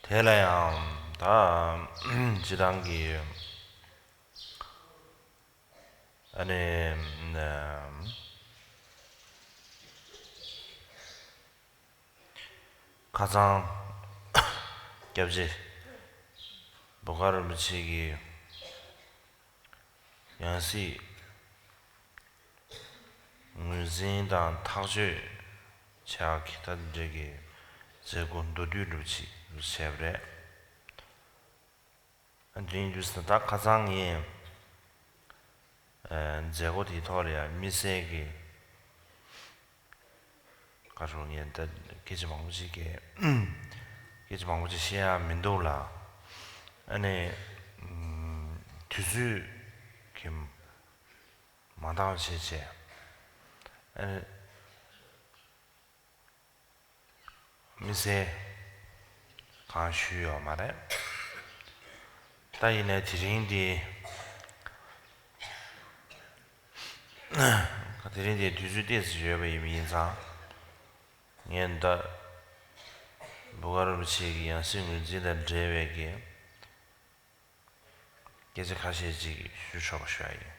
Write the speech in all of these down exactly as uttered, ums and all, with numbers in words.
དེ་ལ་ཡང་ད་སྤྱིར་བཏང་གི་ཨ་ནི་ཁ་སང་སྐྱབས་རྗེ་འབོ་དཀར་རིན་པོ་ཆེ་གི་ཡང་སྲིད་ངོས་འཛིན་དང་ཐག་གཅོད་བྱ་གི་ད་འདྲ་གི་མཛད་སྒོ་མདོར་བསྡུས་འདྲ་ཅིག་བྱས་པ་རེད། འདི་ཡིན་དུས་ད་ཁ་སང་ངས་མཛད་སྒོ་དེའི་ཐོག་ལ་ཡང་དམིགས་བསལ་གྱི་ཁ་ཤོ་ངས་ད་སྐད་ཆ་མང་པོ་ཅིག་གི་སྐད་ཆ་མང་པོ་ཅིག་བཤད་ཡ་མི་འདུག་ལ། ཨ་ནི་དུས་ཚོད་གི་མ་འདང་བྱས་བྱས་ཨ་ནི། མི་ཟེར་གང་ཞུས་ཡོད་མ་རེད། ད་ཡིན་ནའི་དེ་རིང་འདི་དེ་རིང་འདི་དུས་ཚོད་ཏོག་ཙམ་ཡོད་པ་ཡིན་ཡིན་ཙང་། ངས་ད་འབོ་དཀར་རིན་པོ་ཆེ་གི་ཡང་སྲིད་ངོས་འཛིན་དང་འབྲེལ་བའི་གི་སྐད་ཆ་ཁ་ཤས་ཅིག་ཞུ་ཆོག་པ་ཞུ་ཡ་ཡིན།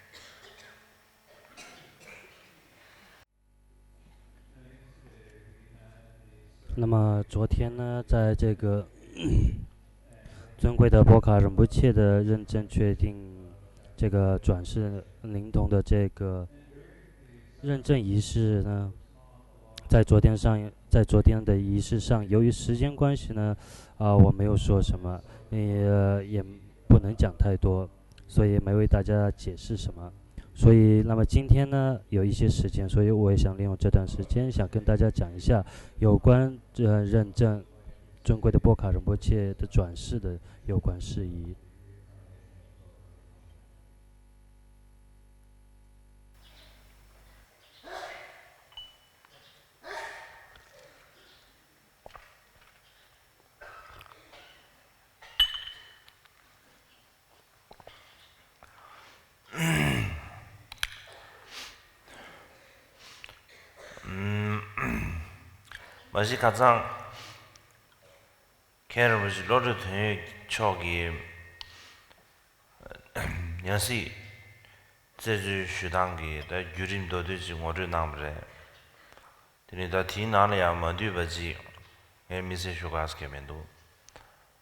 那么昨天呢，在这个尊贵的波卡仁波切的认证确定，这个转世灵童的这个认证仪式呢，在昨天上，在昨天的仪式上，由于时间关系呢，啊、我没有说什么，也也不能讲太多，所以没为大家解释什么。所以，那么今天呢，有一些时间，所以我也想利用这段时间，想跟大家讲一下有关呃认证尊贵的波卡仁波切的转世的有关事宜。 མ་གཞི་ཁ་སང་མཁན་རིན་པོ་ཆེ་བློ་གྲོས་དོན་ཡོད་མཆོག་གིས་ཡང་སྲིད་བཙན་འཛུལ་ཞུ་སྟངས་ཀྱི་ད་བརྒྱུད་རིམ་མདོར་བསྡུས་ཅིག་ངོ་སྤྲོད་གནང་བ་རེད། དེ་ནས་ད་དེའི་ནང་ལ་ཡང་མ་འདུས་པ་ཅིག་ངས་དམིགས་བསལ་ཞུ་དགོས་ཀྱི་མི་འདུག་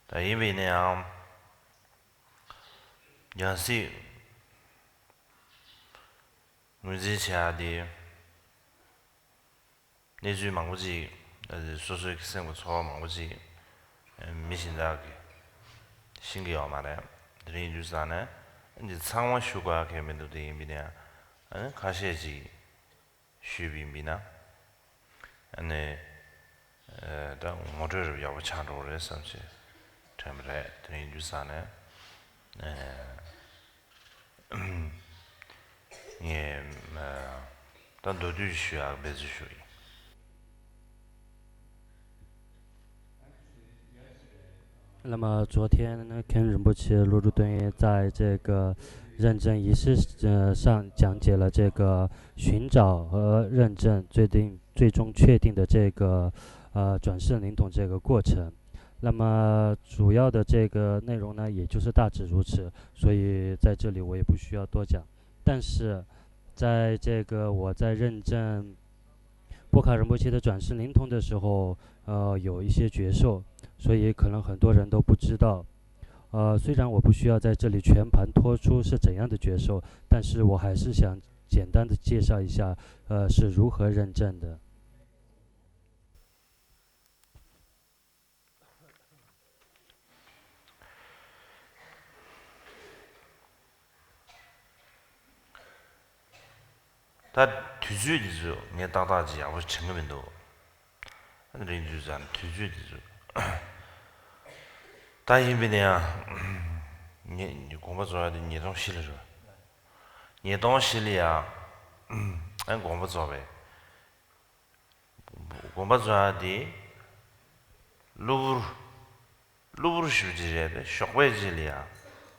ད་ཡིན་པ་ཡིན་ན་ཡང་ཡང་སྲིད་ངོས་འཛིན་བྱེད་ཡག་དེ་གནས་ཚུལ་མང་པོ་ཅིག་སོ་སོའི་སེམས་ཀྱི་ཚོར་བ་མང་པོ་ཅིག་མི་གཞན་དག་གིས་ཤེས་ཀྱི་ཡོད་མ་རེད། དེ་རིང་ཡིན་དུས་ཙང་ནས་འདི་ཚང་མ་ཞུ་དགོས་ཀྱི་མི་འདུག་དེ་ཡིན་པ་ཡིན་ན་ཡང་ཁ་ཤས་ཅིག་ཞུས་པ་ཡིན་པ་ཡིན་ན། ཨ་ནི། ཨ། ད་ངོ་སྤྲོད་རབ་ཡག་པོ་ཆགས་འགྲོ་གི་རེད་བསམ་བྱས་དྲན་པ་རེད། དེ་ཡིན་དུས་ཙང་ནས། ཨ། ངས། ཨ། ད་མདོར་བསྡུས་ཞུ་ཡག་འབད་བརྩོན་ཞུ་ཡིན། 那么昨天呢，Ken Rinpoche 露珠顿也在这个认证仪式呃上讲解了这个寻找和认证最定最终确定的这个呃转世灵童这个过程。那么主要的这个内容呢，也就是大致如此，所以在这里我也不需要多讲。但是在这个我在认证波卡仁波切的转世灵童的时候，呃，有一些觉受，所以可能很多人都不知道。呃，虽然我不需要在这里全盘托出是怎样的觉受，但是我还是想简单的介绍一下，呃，是如何认证的。 ད་དུས་ཚོད་འདི་ཚོ་ངས་ཏག་ཏག་ཅིག་ཡག་པོ་དྲན་གྱི་མི་འདུག་རིང་དུས་ཙང་དུས་ཚོད་འདི་ཚོ། ད་ཡིན་པ་ཡིན་ན་ཡང་ངས་དགོངས་པ་རྫོགས་ཡག་དེ་ཉིས་སྟོང་བཞི་ལ་རེད། ཉིས་སྟོང་བཞི་ལ་ཡང་ཨ་དགོངས་པ་རྫོགས་པས། དགོངས་པ་རྫོགས་ཡག་དེ་གློ་བུར། གློ་བུར་ཞེ་པོ་ཅིག་རེད་དེ། ཞོགས་པ་ཅིག་ལ་ཡང་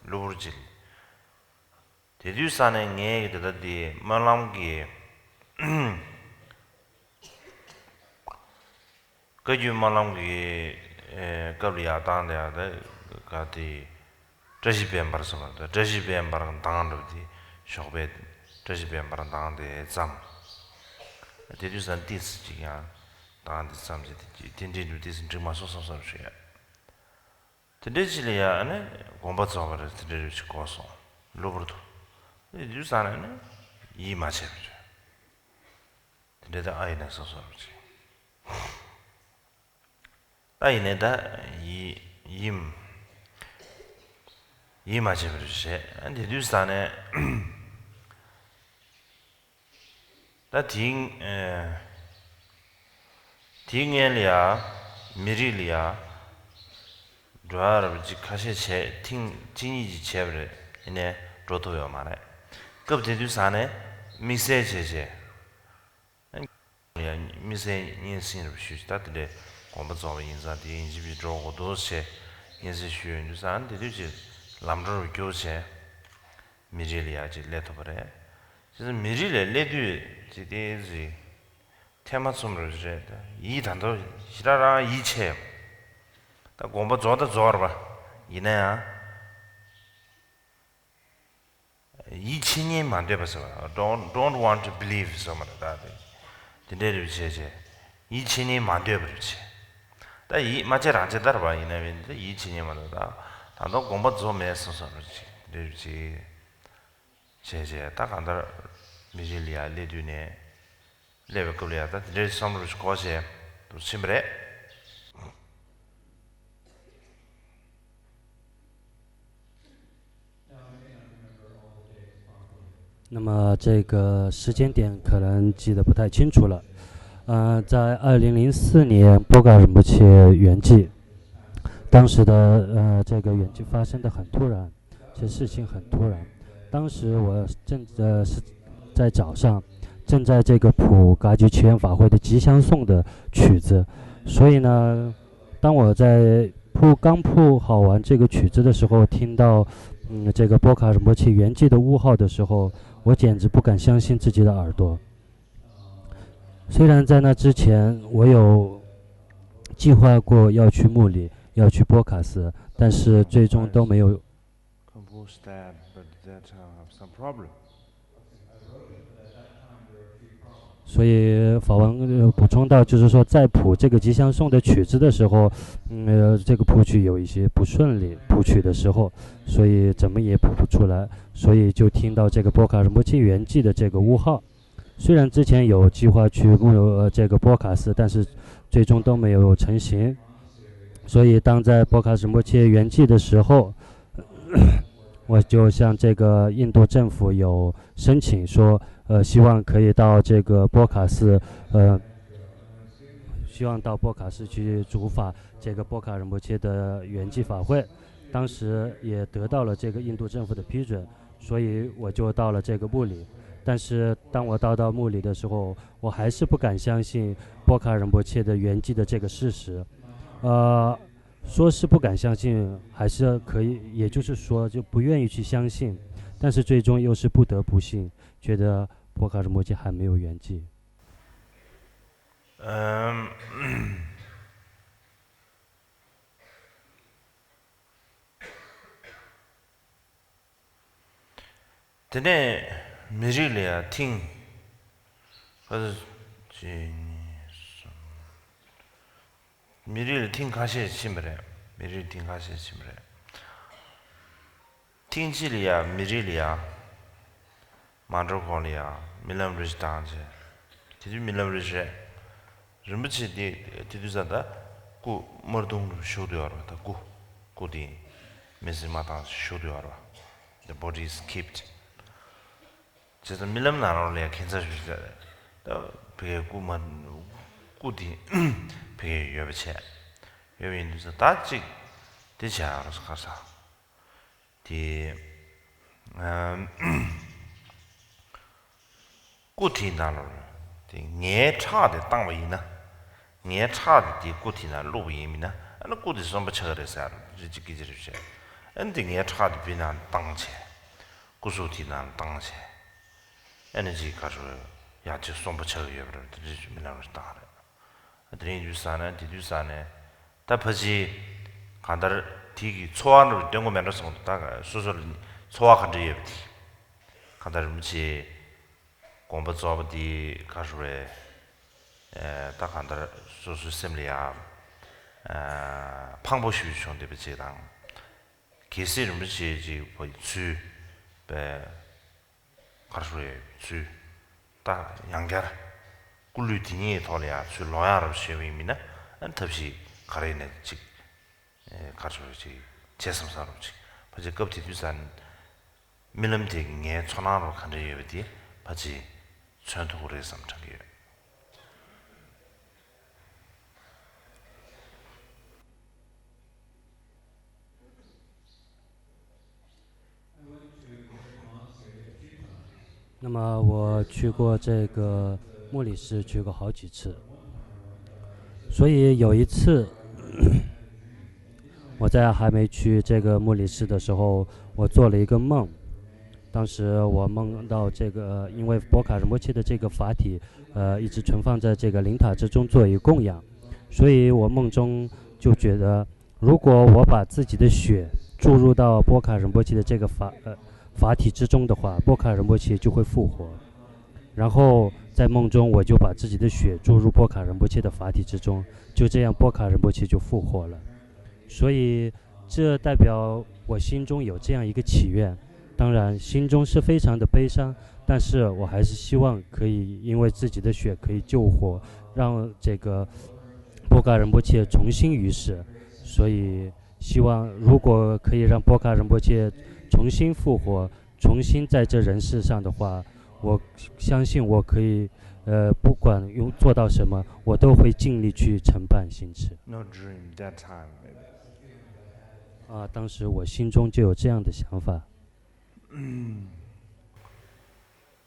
གློ་བུར་ཅིག་དེ་དུས་ཙ་ནས་ངས་དེ་ལྟ་དེ་སྨོན་ལམ་གྱི། བཀའ་བརྒྱུད་སྨོན་ལམ་གྱི་ ཨེ་སྐབས་ལ་ཡར་བཏང་དེ་ཡར་དེ་ག་དེ་བཀྲ་ཤིས་དཔལ་འབར་སོང་བ་དང་། བཀྲ་ཤིས་དཔལ་འབར་མདངས་འགྲོ་དེ་ཞོགས་པའི་བཀྲ་ཤིས་དཔལ་འབར་མདངས་དེ་བརྩམས། དེ་དུས་ཙང་ཏིས་ཅིག་ཡང་མདངས་དེ་བརྩམས་བྱས་དེ་དེ་འདྲའི་འགྲོ་དེ་འགྲིག་མ་སོང་བསམ་བསམ་ཞུ་ཡ། དེ་འདྲའི་ཅིག་ལ་ཡ་ཨ་ནི་དགོངས་པ་རྫོགས་པ་རེད། དེ་འདྲའི་རེ་ཞིག་གོ་སོང་། གློ་བུར་དུ། དེ་དུས་ཙང་ནས་ཨ་ནི་ཡིད་མ་ཆེས་པ་རེད། དེ་འདྲའི་ད་ཨ་ཡིན་ན་སོ་སོ་རེ་ཅིག་ད་ཡིན་ནའི་ད་ཡིད་ཡིད་ཡིད་མ་ཆེས་པ་རེད་བྱས། ཨ་དེ་དུས་ཙང་ནས་ད་དེའི་ཨེ་དེའི་སྔོན་ལ་ཡ་མི་རིགས་ལ་ཡ་འགྲོ་ཡ་རབ་ཅིག་ཁ་ཤས་བྱས་ཐེངས་གཅིག་གཉིས་ཅིག་བྱས་པ་རེད། ཡིན་ནའི་འགྲོ་ཐུབ་ཡོད་མ་རེད། སྐབས་དེ་དུས་ཙང་ནས་དམིགས་བསལ་བྱས་བྱས། ཡང་དམིགས་བསལ་སྙན་སེང་རེ་ཞུས། ད་དེ་འདྲའི་དགོངས་པ་རྫོགས་པ་ཡིན་ཙང་དེ་ཡིན་གཅིག་མིན་གཅིག་འགྲོ་དགོས་འདུག་ཟེར་སྙན་སེང་ཞུས་ཡོང་དུས་ཙང་དེ་དུས་ཀྱི་ལམ་འགྲོ་རུ་གྱུར་བྱས་མི་རིགས་ལ་ཡ་ཅིག་སླེབས་ཐུབ་པ་རེད། བྱས་ཙང་མི་རིགས་ལ་སླེབས་དུས་ཅིག་དེ་ཅིག་ཐེ་མ་ཚོམ་རུ་རེད། ད་ཡིད་ད་དུང་ཞེ་དྲག་རང་ཡིད་ཆེས། ད་དགོངས་པ་རྫོགས་ད་རྫོགས་རེད་པ། ཡིན་ན་ཡང་། ཡིད་ཆེས་སྙིང་མ་འདོད་པ་ཟེར་བ། Don't, don't want to believe ཟེར་བ་རེད། ད་དེ་དེ་འདྲའི་རེ་བྱས་བྱས་ཡིད་ཆེས་སྙིང་མ་འདོད་པ་རེ་བྱས། ད་ཡིད་མ་ཆེས་རང་ཆེས་ལྟར་བ་ཡིན་ན་བས་ད་ཡིད་ཆེས་སྙིང་མ་འདོད། ད་ད་དུང་དགོངས་པ་རྫོགས་མེད་སོང་བསམ་རེ་བྱས་རེ་བྱས་བྱས་བྱས། ད་གང་ལྟར་མི་རིགས་ལ་ཡ་སླེབས་དུས་ནས་སླེབས་པའི་སྐབས་ལ་ཡ་ད་དེ་འདྲའི་བསམ་བློ་ཞིག་འཁོར་བྱས་འདུག་ཕྱིན་པ་རེད། 那么这个时间点可能记得不太清楚了。呃，在二零零四年波卡仁波切圆寂，当时的呃这个圆寂发生的很突然，这事情很突然。当时我正呃是在早上，正在这个谱噶举祈愿法会的吉祥颂的曲子，所以呢，当我在铺刚铺好完这个曲子的时候，听到嗯这个波卡仁波切圆寂的物号的时候，我简直不敢相信自己的耳朵。虽然在那之前我有计划过要去墓里，要去波卡寺，但是最终都没有。 Composed that, but that uh, have some problem. 所以法王呃补充到，就是说在谱这个吉祥颂的曲子的时候，嗯，呃，这个谱曲有一些不顺利，谱曲的时候，所以怎么也谱不出来，所以就听到这个波卡仁波切圆寂的这个物号。虽然之前有计划去木呃这个波卡寺，但是最终都没有成行。所以当在波卡仁波切圆寂的时候，我就向这个印度政府有申请说，呃，希望可以到这个波卡寺，呃，希望到波卡寺去主法这个波卡仁波切的圆寂法会。当时也得到了这个印度政府的批准，所以我就到了这个墓里。但是当我到到墓里的时候，我还是不敢相信波卡仁波切的圆寂的这个事实。呃，说是不敢相信，还是可以，也就是说就不愿意去相信，但是最终又是不得不信，觉得波卡仁波切还没有圆寂。 དེ་ནས་མི་རིགས་ལ་ཡང་ཐེངས་ཁ་ཤས་གཅིག་གཉིས་གསུམ། མི་རིགས་ལ་ཐེངས་ཁ་ཤས་ཕྱིན་པ་རེད། མི་རིགས་ཐེངས་ཁ་ཤས་ཕྱིན་པ་རེད། ཐེངས་གཅིག་ལ་ཡང་མི་རིགས་ལ་ཡང་མ་འགྲོ་གོང་ལ་ཡང་རྨི་ལམ་རེ་ཞིག་བཏང་བྱས། དེ་དུས་རྨི་ལམ་རེ་ཞིག་རེད། རིན་པོ་ཆེ་དེ་དེ་དུས་ཙམ་ད་སྐུ་དམར་གདུང་རུ་བཞུགས་བསྡད་ཡོད་རེད་པ། ད་སྐུ་སྐུ་དེ་མེ་སྲེག་མ་བཏང་བཞུགས་བསྡད་ཡོད་རེད་པ། The body is kept. བྱས་ཙང་རྨི་ལམ་ནང་ལོགས་ལ་ཡང་ཁྱད་མཚར་ཞིག་རེད། ད་ཕ་གིའི་སྐུ་མ་སྐུ་དེ་ཕ་གིར་ཡོད་པ་བྱས། ཡོད་པ་ཡིན་དུས་ཙམ་ད་གཅིག་དེ་བྱས་ཡོད་རེད་ཁ་སང་། དེ། ཨམ། སྐུ་དེའི་ནང་ལོགས་དེ་ངའི་ཁྲག་དེ་བཏང་བ་ཡིན་ན། ངའི་ཁྲག་དེ་དེའི་སྐུ་དེའི་ནང་བླུགས་པ་ཡིན་མིན་ན། ཨ་ནི་སྐུ་དེ་གསོན་པོ་ཆགས་ཀྱི་རེད་ཟེར་རེ་ཅིག་སྐད་ཆ་རེ་བཤད། ཨ་ནི་དེ་ངའི་ཁྲག་དེ་བུ་ནང་བཏང་བྱས། སྐུ་གཟུགས་དེའི་ནང་བཏང་བྱས། ཨ་ནི་ཅིག་ག་རེ་ཡང་ཅིག་གསོན་པོ་ཆགས་ཀྱི་ཡོད་པ་རེད། དེ་རེ་ཅིག་རྨི་ལམ་རེ་བཏང་རེད། དེ་རིང་དུས་ས་ནས་དེ་དུས་ས་ནས་ད། ད་ཕལ་ཆེར་གང་ལྟར་དེ་གི་ཚོར་བ་འདྲ་བོ་སྟོན་གྱི་མེད་འགྲོ་བསམ་གྱི་འདུག་ད་སོ་སོར་ཚོར་བ་ག་འདྲ་ཡོད་པ་དེ། གང་ལྟར་རིན་པོ་ཆེ་དགོངས་པ་རྫོགས་པ་དེ་ག་རེ་རེད། ཨེ་ད་གང་ལྟར་སོ་སོའི་སེམས་ལ་ཡང་ཨ་ཕངས་པོ་ཞེ་པོ་བྱུང་བསྡད་པ་ཅིག་དང་། གལ་སྲིད་རིན་པོ་ཆེ་ཅིག་བ་ཚུལ་པའི་ག་རེ་ཞུ་དགོས་རེད། ཚུལ་ད་ཡང་བསྐྱར་སྐུ་ལུས་དེ་ཉིད་ཐོག་ལ་ཡང་ཚུལ་ལོག་ཡག་རབ་བྱས་པ་ཡིན་ན། ཨ་ཐབས་ཤེས་ག་རེ་ཡིན་ནའི་ཅིག་ཨེ་ག་རེ་ཞུ་དགོས་རེད། ཅིག་བྱེད་བསམ་ས་རབ་ཅིག་ཕལ་ཆེར་སྐབས་དེ་དུས་ཙང་རྨི་ལམ་དེ་གི་ངའི་ཚོར་སྣང་རུ་ག་འདྲ་ཡོད་པ་དེ་ཕལ་ཆེར་མཚོན་ཐུབ་ཀྱི་རེད་བསམ་དྲན་གྱི་ཡོད། 那么我去过这个莫里斯，去过好几次，所以有一次，我在还没去这个莫里斯的时候，我做了一个梦。当时我梦到这个，因为波卡仁波切的这个法体，呃，一直存放在这个灵塔之中作为供养，所以我梦中就觉得，如果我把自己的血注入到波卡仁波切的这个法呃法体之中的话，波卡仁波切就会复活。然后在梦中，我就把自己的血注入波卡仁波切的法体之中，就这样波卡仁波切就复活了。所以这代表我心中有这样一个祈愿。当然，心中是非常的悲伤，但是我还是希望可以因为自己的血可以救活，让这个波卡仁波切重新于世。所以希望如果可以让波卡仁波切重新复活，重新在这人世上的话，我相信我可以，呃，不管用做到什么，我都会尽力去承办行持。 No dream that time, maybe. 啊，当时我心中就有这样的想法。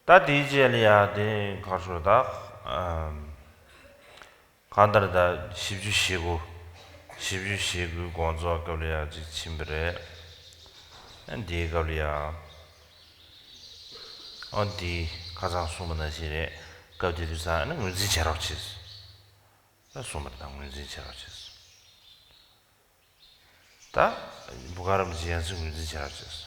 ད་དེའི་རྗེས་ལ་ཡ་དེ་གར་སོང་ད། ཨམ། གང་ལྟར་ད་བཞི་བཅུ་ཞེ་དགུ། བཞི་བཅུ་ཞེ་དགུའི་དགོངས་རྫོགས་སྐབས་ལ་ཡ་ཅིག་ཕྱིན་པ་རེད། ཨ་འདིའི་སྐབས་ལ་ཡ། ཨ་འདི་ཁ་སང་གསུངས་པ་ནང་བཞིན་རེད། སྐབས་དེ་དུས་ཙང་ཨ་ནི་ངོས་འཛིན་བྱེད་རོགས་བྱེད། ད་གསུངས་པ་རེད། ད་ངོས་འཛིན་བྱེད་རོགས་བྱེད། ད་བུ་ག་རམ་གྱི་ཡང་སྲིད་ངོས་འཛིན་བྱ་བར་བྱས།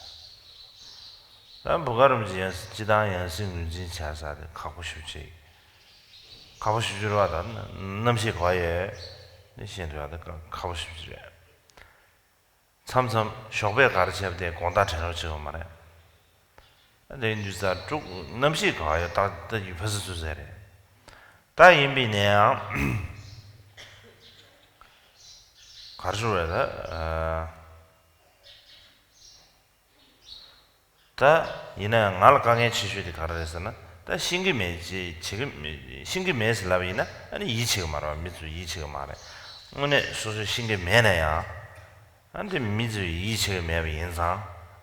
ད་བུ་ག་རམ་གྱི་ཡང་སྲིད་སྤྱི་བཏང་ཡང་སྲིད་ངོས་འཛིན་བྱ་ས་དེ་ཁག་པོ་ཞེ་པོ་ཅིག་ཁག་པོ་ཞེ་པོ་ཅིག་རེད་བ། ད་རྣམ་ཤེས་ག་ཡོད་ནི་ཤེས་འདུག་ད་ཁག་པོ་ཞེ་པོ་ཅིག་རེད། མཚམས་མཚམས་ཞོགས་པས་ག་རེ་བྱས་པ་དེ་དགོང་དག་དྲན་རོགས་བྱེད་དགོས་མ་རེད། དེ་ཡིན་དུས་ཙང་དྲུག་རྣམ་ཤེས་ག་ཡོད་ད་ད་ཡུལ་ཕ་སི་ཚུལ་ཟེར་རེད། ད་ཡིན་པས་ན་ཡང་ག་རེ་ཞུ་དགོས་རེད་ད། ད་ཡིན་ན་ཡང་ང་ལ་དཀའ་ངལ་ཆེ་ཤོས་དེ་ག་རེ་རེད་ཟེར་ན། ད་ཤེས་ཀྱི་མེད་ཅེས་བྱེད་ཀྱི་མེད། ཤེས་ཀྱི་མེད་ཟེར་ལབ་པ་ཡིན་ན་ཨ་ནི་ཡིད་ཆེས་ཀྱི་མ་རེད་བ། མི་ཚོས་ཡིད་ཆེས་ཀྱི་མ་རེད། དངོས་གནས་སོ་སོས་ཤེས་ཀྱི་མེད་ན་ཡང་། ཨ་འདི་མི་ཚོས་ཡིད་ཆེས་ཀྱི་མེད་པ་ཡིན་ཙང་།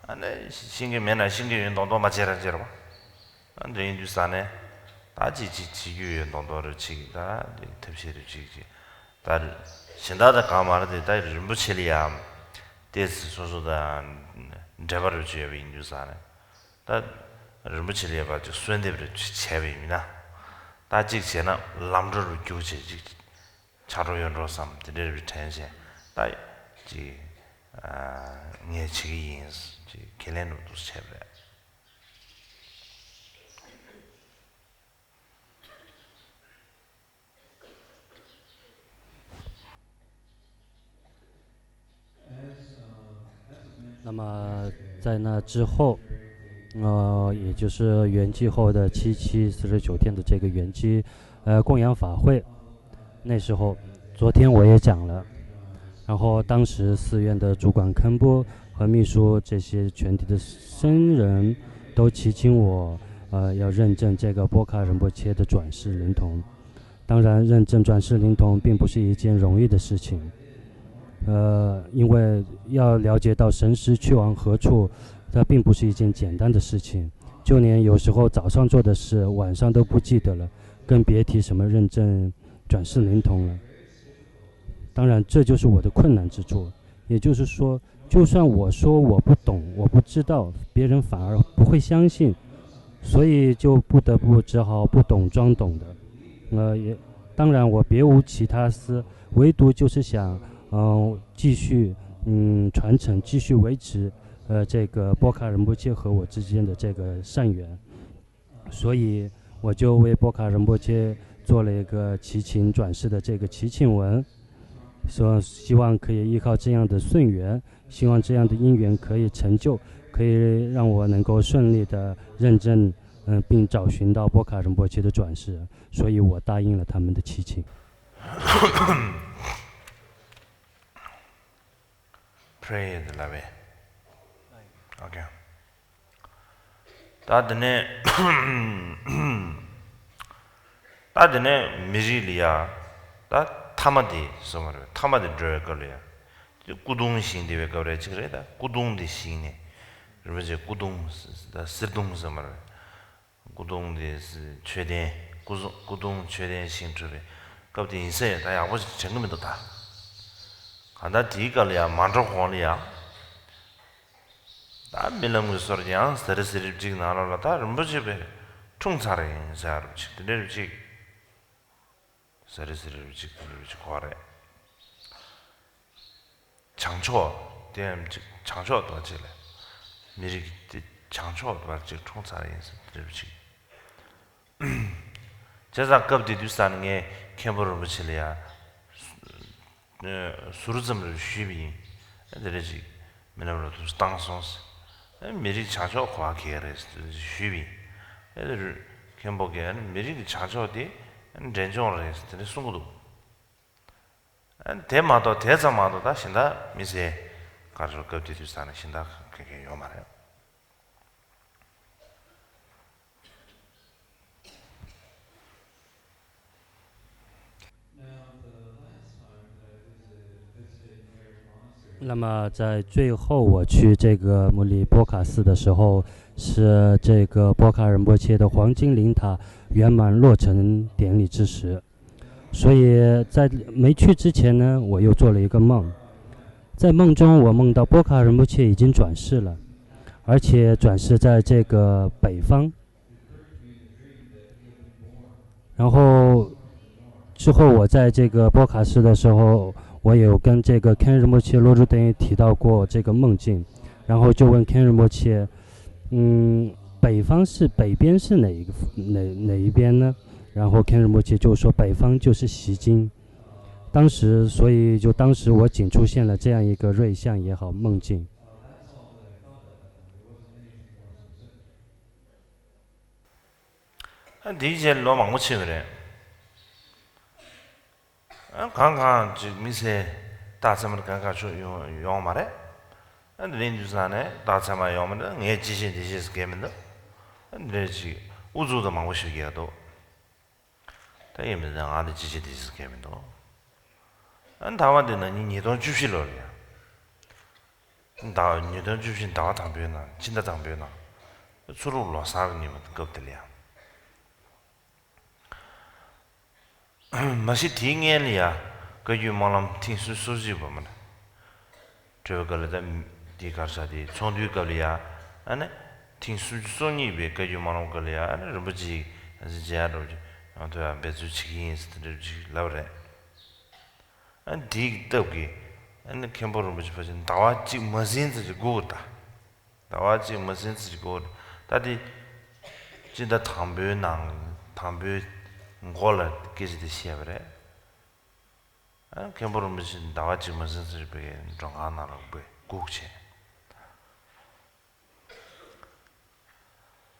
ཨ་ནི་ཤེས་ཀྱི་མེད་ན་ཤེས་ཀྱི་ཡོད་མདོག་མདོག་མ་བྱེད་ར་བྱེད་ར་བ། ཨ་འདི་ཡིན་དུས་ཙང་ནས་ད་ཅིག་ཅིག་བྱེད་རྒྱུ་ཡོད་མདོག་མདོག་རེ་བྱེད་ཀྱི། ད་འདི་ཐབས་ཤེས་རེ་བྱེད་ཀྱི། ད་གཞན་དག་དང་གང་མ་རེད་དེ། ད་རིན་པོ་ཆེ་ལ་ཡང་ཏོག་ཙམ་སོ་སོ་དང་འབྲེལ་བ་རེ་བྱས་པ་ཡིན་དུས་ཙང་ནས། ད་རིན་པོ་ཆེ་ལ་ཡང་ཕར་ཅིག་གསོལ་འདེབས་རེ་བྱས་པ་ཡིན་ན། ད་གཅིག་བྱས་ན་ལམ་འགྲོ་རུ་རྒྱུགས་བྱས་ཅིག་ཆགས་འགྲོ་ཡོད་འགྲོ་བསམ་དེ་འདྲའི་རེ་དྲན་བྱས། ད་ཅིག་ངས་བྱེད་ཀྱི་ཡིན་ཅིག་ཁས་ལེན་འགྲོ་འདུག་བྱས་པ་རེད། 那么在那之后，呃，也就是圆寂后的七七四十九天的这个圆寂，呃，供养法会，那时候，昨天我也讲了，然后当时寺院的主管堪布和秘书这些全体的僧人都祈请我，呃，要认证这个波卡仁波切的转世灵童。当然，认证转世灵童并不是一件容易的事情。呃，因为要了解到神识去往何处，它并不是一件简单的事情。就连有时候早上做的事，晚上都不记得了，更别提什么认证转世灵童了。当然，这就是我的困难之处。也就是说，就算我说我不懂，我不知道，别人反而不会相信，所以就不得不只好不懂装懂的。呃，也，当然我别无其他思，唯独就是想嗯，继续，嗯，传承，继续维持，呃，这个波卡仁波切和我之间的这个善缘。所以我就为波卡仁波切做了一个祈请转世的这个祈请文，说希望可以依靠这样的顺缘，希望这样的因缘可以成就，可以让我能够顺利的认证，嗯，并找寻到波卡仁波切的转世，所以我答应了他们的祈请。 Pray དེ་ལབ་པས། Okay. ད་དེ་ནས་ད་དེ་ནས་མི་རིགས་ལ་ཡ། ད་ཐ་མ་དེ་སོང་བ་རེད། ཐ་མ་དེ་འགྲོ་བའི་སྐབས་ལ་ཡ། དེ་སྐུ་གདུང་བཞེངས་བསྡད་པའི་སྐབས་རེད་ཅིག་རེད། ད་སྐུ་གདུང་དེ་བཞེངས་ནས་རིན་པོ་ཆེ་སྐུ་གདུང་ད་གསེར་གདུང་སོང་བ་རེད། སྐུ་གདུང་དེ་མཆོད་རྟེན། སྐུ་གཟུ་སྐུ་གདུང་མཆོད་རྟེན་བཞེངས་གྲུབ་པའི་སྐབས་དེ་ཡིན་ས་ཡོད། ད་ཡག་པོ་ཞིག་དྲན་གི་མི་འདུག་ད། གང་ལྟར་དེའི་སྐབས་ལ་ཡང་མ་འགྲོ་གོང་ལ་ཡང་། ད་རྨི་ལམ་གྱི་སྐོར་ཡང་ཟ་རི་ཟི་རི་གཅིག་ནང་ལོགས་ལ་ད་རིན་པོ་ཆེ་པའི་འཁྲུངས་ཚར་ཡིན་ཟེར་རུ་གཅིག་དེ་འདྲ་རུ་གཅིག་ཟ་རི་ཟི་རི་རུ་གཅིག་དེ་འདྲ་རུ་གཅིག་གོ་རེད། བྱང་ཕྱོགས་དེ་ཡང་ཅིག་བྱང་ཕྱོགས་དོ་ཅིག་ལ་མི་རིགས་དེ་བྱང་ཕྱོགས་བར་ཅིག་འཁྲུངས་ཚར་ཡིན་ཟེར་དེ་རུ་ཅིག་བྱས་ཙང་སྐབས་དེ་དུས་ས་ནས་ངས་མཁན་པོ་རིན་པོ་ཆེ་ལ་ཡ་ཟུར་ཙམ་རེ་ཞུས་པ་ཡིན། དེ་རེ་ཅིག་མི་ལམ་རུ་དུ་བཏང་སོང་ཟེར། མི་རིགས་བྱང་ཕྱོགས་གོ་བ་གལ་རེད་ཞུས་པ་ཡིན། མཁན་པོ་གིས་མི་རིགས་ཀྱི་བྱང་ཕྱོགས་དེ་འབྲས་ལྗོངས་རེད་ཟེར་དེ་འདྲ་གསུང་གི་འདུག་དེ་མ་གཏོགས་དེ་ཙམ་མ་གཏོགས་ད་གཞན་དག་མི་ཟེར་ག་རེ་སྐབས་དེ་དུས་ས་ནས་གཞན་དག་ག་གེ་ཡོད་མ་རེད།那么在最后我去这个摩里波卡寺的时候，是这个波卡仁波切的黄金灵塔圆满落成典礼之时。所以在没去之前呢，我又做了一个梦，在梦中我梦到波卡仁波切已经转世了，而且转世在这个北方。然后之后我在这个波卡寺的时候，我有跟这个 Ken Rinpoche 罗珠等提到过这个梦境，然后就问 Ken Rinpoche，嗯，北方是北边是哪一个哪哪一边呢？然后 Ken Rinpoche 就说北方就是西京。当时，所以就当时我仅出现了这样一个瑞相也好梦境。 ཨ་འདིའི་རྗེས་ལོ་མང་པོ་ཕྱིན་པ་རེད། ཨ་གང་གང་ཅིག་དམིགས་བསལ་རྟགས་མཚན་མ་གང་གང་ཅིག་ཡོང་ཡོང་མ་རེད། ཨ་འདི་རིང་དུས་ས་ནས་རྟགས་མཚན་མ་ཡོང་མ་རེད། ངས་ཅི་བྱེད་འདི་བྱེད་ཟེར་གྱི་མི་འདུག་ཨ་འདི་རེད་ཅིག་ཨུ་ཚུགས་དང་མང་པོ་ཞིག་རྒྱག་འདུག་ད་ཡིན་མིན་ང་འདི་ཅི་བྱེད་འདི་བྱེད་ཟེར་གྱི་མི་འདུག་ཨ་ཟླ་བ་འདི་ན་ཉིས་ཉིས་སྟོང་བཅུ་བཞི་ལོ་རེད་ཡ། ཟླ་ཉིས་སྟོང་བཅུ་བཞི་ཟླ་བ་དང་པོའི་ནང་ཕྱི་ཟླ་དང་པོའི་ནང་ཚུ་རུག་ལོ་གསར་གྱི་ཉིན་མོ་སྐབས་དེ་ལ་ཡང་། མ་གཞི་དེའི་སྔན་ལ་ཡང་བཀའ་བརྒྱུད་སྨོན་ལམ་ཐེངས་སོ་སོ་གཅིག་པ་མ་ན། གྲོལ་བའི་སྐབས་ལ་ད་དེའི་གར་ས་དེའི་ཚོགས་འདུའི་སྐབས་ལ་ཡང་ཨ་ནི་ཐེངས་སུམ་ཅུ་སོ་གཉིས་པའི་བཀའ་བརྒྱུད་སྨོན་ལམ་སྐབས་ལ་ཡང་ཨ་ནི་རིན་པོ་ཆེ་ཨ་ཙི་མཇལ་ཡག་འགྲོ་རྒྱུ་ཡོང་ཐུབ་ཡག་འབད་རྩོལ་བྱེད་ཀྱི་ཡིན་ཟེར་དེ་འདྲ་ཅིག་ལབ་རེད། ཨ་ནི་དེའི་སྟབས་ཀྱིས་ཨ་ནི་མཁན་པོ་རིན་པོ་ཆེ་ཕལ་ཆེར་ཟླ་བ་གཅིག་མ་ཟིན་ཙམ་ཅིག་སྒུག་ད། ཟླ་བ་གཅིག་མ་ཟིན་ཙམ་ཅིག་སྒུག་ད། དེ་སྤྱི་ཟླ་དང་པོའི་ནང་དང་པོའི་མགོ་ལ་སྐད་ཆ་དེ་བཤད་པ་རེད། ཨ་ནི་མཁན་པོ་རིན་པོ་ཆེ་ཟླ་བ་གཅིག་མ་ཟིན་ཙམ་ཅིག་པའི་མགྲོན་ཁང་ནང་ལ་སྒུག་བྱས།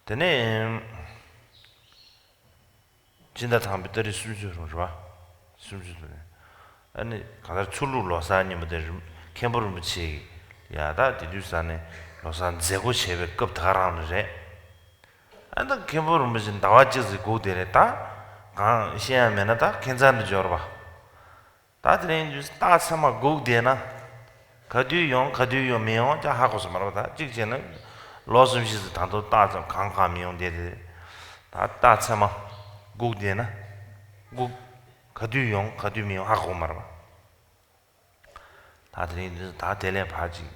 དེ་ནས་སྤྱི་ཟླ་དང་པོའི་ཏ་རིག་སུམ་ཅུ་རུ་རེད་བ། སུམ་ཅུ་དེ་ནས་ཨ་ནི་གང་ལྟར་ཚུར་ལུག་ལོ་གསར་ཉིན་མོ་དེ་རིན་མཁན་པོ་རིན་པོ་ཆེ་ཡིས་ཡ་ད་དེ་དུས་ས་ནས་ལོ་གསར་མཛད་སྒོ་བྱས་པའི་སྐབས་དེ་ག་རང་ལ་རེད། ཨ་ད་མཁན་པོ་རིན་པོ་ཆེ་ཟླ་བ་གཅིག་ཙམ་སྒུག་བསྡད་རེད། ད་གང་བཤད་ཡག་མེད་ན་ད་ཁྱད་མཚར་འདྲ་འབྱོར་བ། ད་དེ་རིང་དུས་རྟགས་མཚན་མ་སྒུག་བསྡད་ན། ག་དུས་ཡོང་ག་དུས་ཡོང་མི་ཡོང་ཀྱང་ཧ་གོ་ས་མ་རེད་པ། ད་གཅིག་བྱས་ན་ལོ་གསུམ་བཞི་ཙམ་ད་དུང་རྟགས་མཚན་གང་གང་མི་ཡོང་བསྡད་དེ། ད་རྟགས་མཚན་མ་སྒུག་བསྡད་ན། སྒུག་ག་དུས་ཡོང་ག་དུས་མི་ཡོང་ཧ་གོ་མ་རེད་པ། ད་དེ་རིང་འདི་ད་དེ་ལས་ཕར་ཅིག་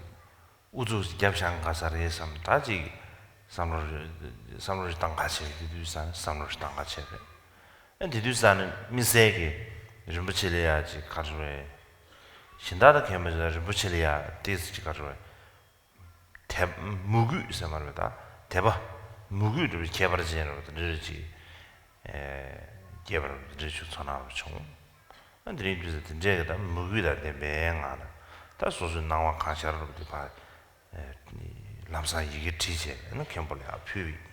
ཨུ་ཚུགས་ཤིག་རྒྱབ་བཞག་དགའ་ས་རེད་བསམ། ད་ཅིག་བསམ་བློ་རེ་བསམ་བློ་རེ་བཏང་ག་བྱས་རེད། དེ་དུས་ས་ནས་བསམ་བློ་རེ་བཏང་ག་བྱས་རེད། ཨ་དེ་དུས་ས་ནས་དམིགས་བསལ་གྱི་རིན་པོ་ཆེ་ལ་ཡ་ཅིག་ག་རེ་རེད། གཞན་དག་དང་ཁྱད་པར་ཅན་རིན་པོ་ཆེ་ལ་ཡ་ཏོག་ཙམ་ཅིག་ག་རེ་རེད། དད་མོས་གུས་ཟེར་མ་རེད་པས་ད། དད་པ། མོས་གུས་རེད་པས། ཁྱད་པར་ཅན་རེད་པས། དེ་འདྲ་རེད་ཅིག་སྐྱེས་པ་རེད་པས། དེ་འདྲ་ཅིག་ཚོར་སྣང་རེ་བྱུང་། ཨ་དེ་རིང་དུས་ཚོད་དེ་འདྲས་ཀྱི་ད་མོས་གུས་དང་ལྡན་པའི་ངང་ལ་ད་སོ་སོའི་སྣང་བ་གང་ཤར་རེད་པས་དེ་ཕར་ལམ་སང་ཡི་གེ་བྲིས་བྱས་ཨ་ནི་མཁན་པོ་ལ་ཡ་ཕུལ་བས།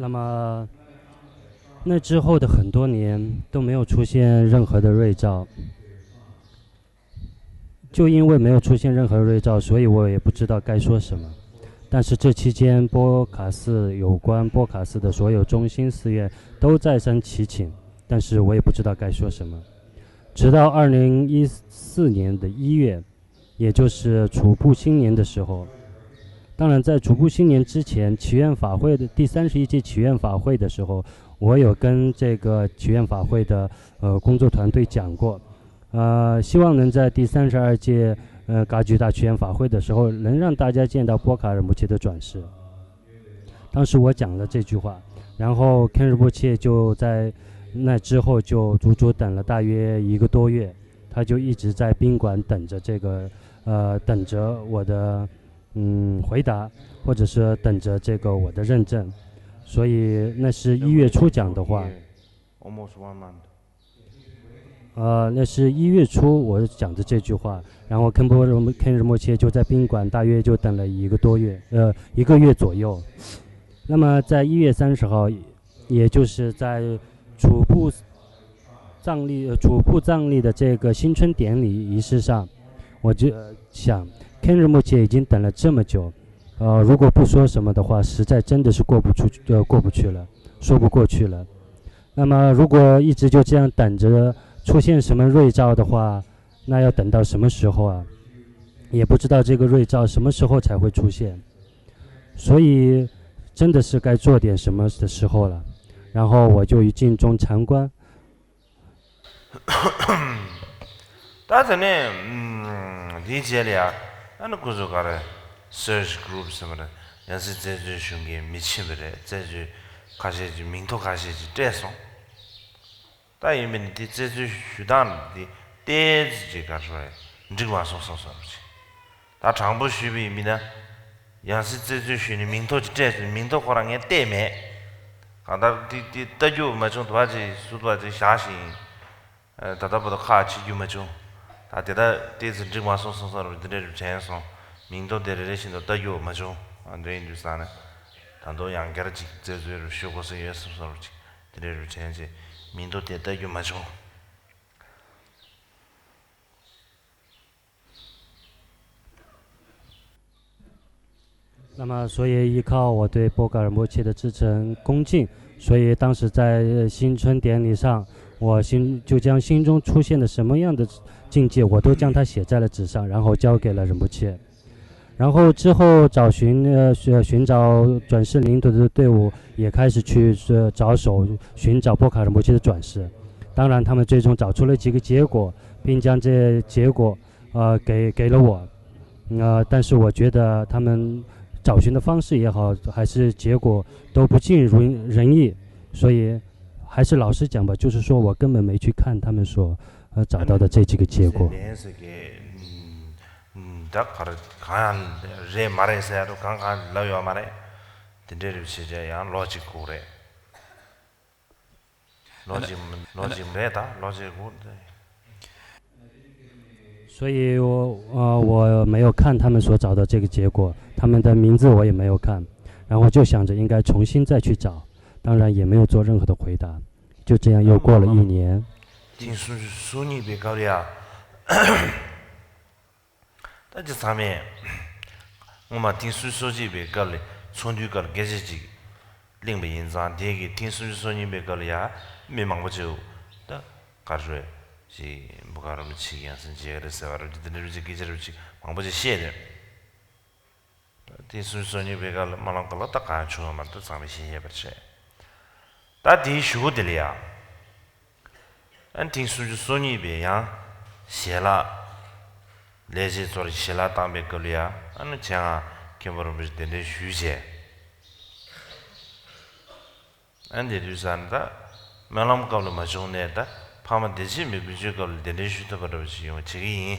那么，那之后的很多年都没有出现任何的瑞兆。 就因为没有出现任何瑞兆，所以我也不知道该说什么。但是这期间，波卡寺有关波卡寺的所有中心寺院都再三祈请，但是我也不知道该说什么。直到二零一四年的一月，也就是楚布新年的时候，当然，在楚布新年之前，祈愿法会的第三十一届祈愿法会的时候，我有跟这个祈愿法会的呃工作团队讲过，呃，希望能在第三十二届呃噶举大祈愿法会的时候，能让大家见到波卡仁波切的转世。当时我讲了这句话，然后Ken Rinpoche就在那之后就足足等了大约一个多月，他就一直在宾馆等着这个，呃，等着我的，嗯，回答，或者是等着这个我的认证。所以那是一月初讲的话。Almost one month. 呃，那是一月初我讲的这句话，然后Ken Ken Rinpoche就在宾馆大约就等了一个多月，呃，一个月左右。那么在一月三十号，也就是在楚布藏历，呃，楚布藏历的这个新春典礼仪式上，我就呃想，Ken Rinpoche已经等了这么久，呃，如果不说什么的话，实在真的是过不出，呃，过不去了，说不过去了。那么如果一直就这样等着出现什么瑞兆的话，那要等到什么时候啊？也不知道这个瑞兆什么时候才会出现，所以真的是该做点什么的时候了。然后我就一进中禅观。 ད་དེ་ནས་འདིའི་རྗེས་ལ་ཡ་ཨ་ནི་ཁོ་ཚོ་ག་རེ་སར་ཆི་གུ་རུབ་ཟེར་བ་རེད། ཡང་སྲིད་རྩད་གཅོད་ཞུ་མཁན་མི་ཕྱིན་པ་རེད། རྩད་གཅོད་ཁ་ཤས་ཀྱི་མིང་ཐོ་ཁ་ཤས་ཀྱི་སྤྲད་སོང་། ད་ཡིན་པས་ནི་དེ་རྩད་གཅོད་ཞུ་སྟངས་འདི་ཏོག་ཙམ་ཅིག་ག་རེ་ཟེར་འགྲིག་མ་སོང་བསམ་བསམ་ཅིག་ད་དྲང་པོ་ཞུས་པ་ཡིན་ན། ཡང་སྲིད་རྩད་གཅོད་ཞུས་ནས་མིང་ཐོ་ཅིག་སྤྲད་སོང་། མིང་ཐོ་ཁོ་རང་ངས་བལྟས་མེད། གང་ལྟར་དེ་དེ་ལྟ་རྒྱུ་མ་བྱུང་། དུ་བ་ཅིག་སུ་དུ་བ་ཅིག་བཞག་ཤིང་། ད་ལྟ་བར་དུ་ཁག་ཆེ་རྒྱུ་མ་བྱུང་། ད་དེ་ད་ཏོག་ཙམ་འགྲིག་མ་སོང་བསམ་བསམ་རུ་འདི་འདྲ་རུ་དྲན་སོང་། མིང་ཐོ་དེ་རེ་རེ་བཞིན་དུ་ལྟ་རྒྱུ་མ་བྱུང་། ཨ་འདྲ་ཡིན་དུས་ཙང་ནས་ད་དུང་ཡང་བསྐྱར་ཅིག་རྩད་གཅོད་རུ་ཞུ་དགོས་ས་ཡོད་བསམ་བསམ་རུ་ཅིག་དེ་འདྲ་རུ་དྲན་བྱས་མིང་ཐོ་དེ་ལྟ་རྒྱུ་མ་བྱུང་། 那么，所以依靠我对波卡仁波切的至诚恭敬，所以当时在新春典礼上，我心就将心中出现的什么样的境界，我都将它写在了纸上，然后交给了仁波切。然后之后找寻呃寻寻找转世灵童的队伍也开始去呃着手寻找波卡仁波切的转世。当然，他们最终找出了几个结果，并将这结果呃给给了我。呃，但是我觉得他们找寻的方式也好，还是结果都不尽如人意，所以还是老实讲吧，就是说我根本没去看他们所呃找到的这几个结果。 ད་ག་རེ་གང་ཡང་རེད་མ་རེད་ཟེར་ཡ་དུ་གང་གང་ལབ་ཡོད་མ་རེད། དེ་འདྲའི་རིགས་བྱེད་བྱས་ཡང་ལོ་གཅིག་སྒུག་རེད། ལོ་གཅིག་ལོ་གཅིག་རེད། ད་ལོ་གཅིག་སྒུག་རེད། 所以我，呃，我没有看他们所找的这个结果，他们的名字我也没有看，然后就想着应该重新再去找，当然也没有做任何的回答，就这样又过了一年。 དེང་སོ་སོ་གཉིས་པའི་སྐབས་ལ་ཡ། ད་ཅི་ཚང་མས་སྔོན་མ་དེང་སོ་སོ་གཅིག་པའི་སྐབས་ལ་ཚོགས་འདུའི་སྐབས་ལ་སྐད་ཆ་ཅིག་གླེང་པ་ཡིན་ཙང་དེ་གི་དེང་སོ་སོ་གཉིས་པའི་སྐབས་ལ་ཡ་མི་མང་པོ་ཅིག་ད་ག་རེ་ཅིག་འབུ་ག་རུ་ཅིག་ཡང་སེ་མཇལ་རེ་ཟེར་བ་རུ་ཅིག་དེ་འདྲ་རུ་ཅིག་སྐད་ཆ་རུ་ཅིག་མང་པོ་ཅིག་བཤད་དེ། དེ་སུན་སོ་གཉིས་པའི་སྐབས་ལ་སྨོན་ལམ་སྐབས་ལ་ད་གང་བྱུང་བ་མ་གཏོགས་ཚང་མས་ཤེས་ཡོད་པར་བྱས། ད་དེའི་གཞུག་གུ་དེ་ལ་ཡང་ ཨ་ཐེངས་སུམ་ཅུ་སོ་གཉིས་པའི་ཡང་ཞལ་ལག་ལས་བྱེད་ཚོར་ཞལ་ལག་བཏང་པའི་སྐབས་ལ་ཡང་ཨ་ནི་ཆེད་མངགས་མཁན་པོ་རིན་པོ་ཆེ་གདན་འདྲེན་ཞུས་བྱས། ཨ་འདི་དུས་ས་ནི་ད་སྨོན་ལམ་སྐབས་ལ་མ་བྱུང་ནས་ད་ཕ་མ་བདེ་སྐྱིད་མའི་དགུན་ཆོས་སྐབས་ལ་གདན་འདྲེན་ཞུ་ཐུབ་པ་འདྲ་བ་ཞིག་ཡོང་བྱེད་ཀྱི་ཡིན།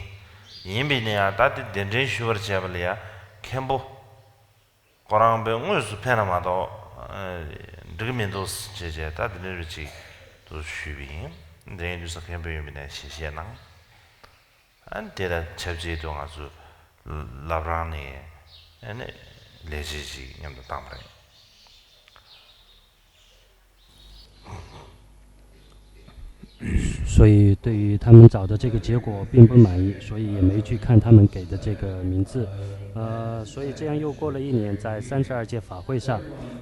ཡིན་པས་ན་ཡང་ད་དེ་གདན་འདྲེན་ཞུ་བར་བྱས་པ་ལ་ཡང་མཁན་པོ་ཁོ་རང་པའི་དངོས་སུ་ཕེབས་ན་མ་གཏོགས་འགྲིག་གི་མི་འདུག་ཅེས་བྱས་ད་དེ་འདྲ་རེ་ཅིག་ཏུ་ཞུས་པ་ཡིན། དེ་ཡིན་དུས་ས་མཁན་པོ་ཡིན་པས་ན་ཞལ་བཞེས་གནང་། ཨ་ནི་དེ་དང་ཆབས་ཅིག་ཏུ་ང་ཚོ་བླ་བྲང་ནས་ཨ་ནི་ལས་བྱེད་ཅིག་མཉམ་དུ་བཏང་བ་རེད།所以对于他们找的这个结果并不满意，所以也没去看他们给的这个名字。呃，所以这样又过了一年，在三十二届法会上，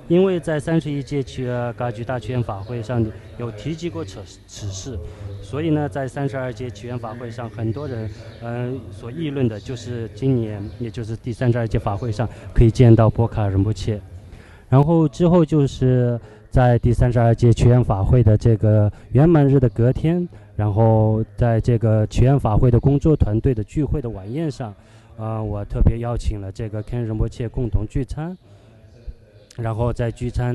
因为在三十一届七月二歌剧大剧院法会上有提及过此此事，所以呢，在三十二届曲院法会上，很多人嗯、呃所议论的就是今年，也就是第三十二届法会上可以见到波卡仁波切。然后之后就是在第三十二届曲院法会的这个圆满日的隔天，然后在这个曲院法会的工作团队的聚会的晚宴上，呃，我特别邀请了这个 Ken 仁波切共同聚餐。然后在聚餐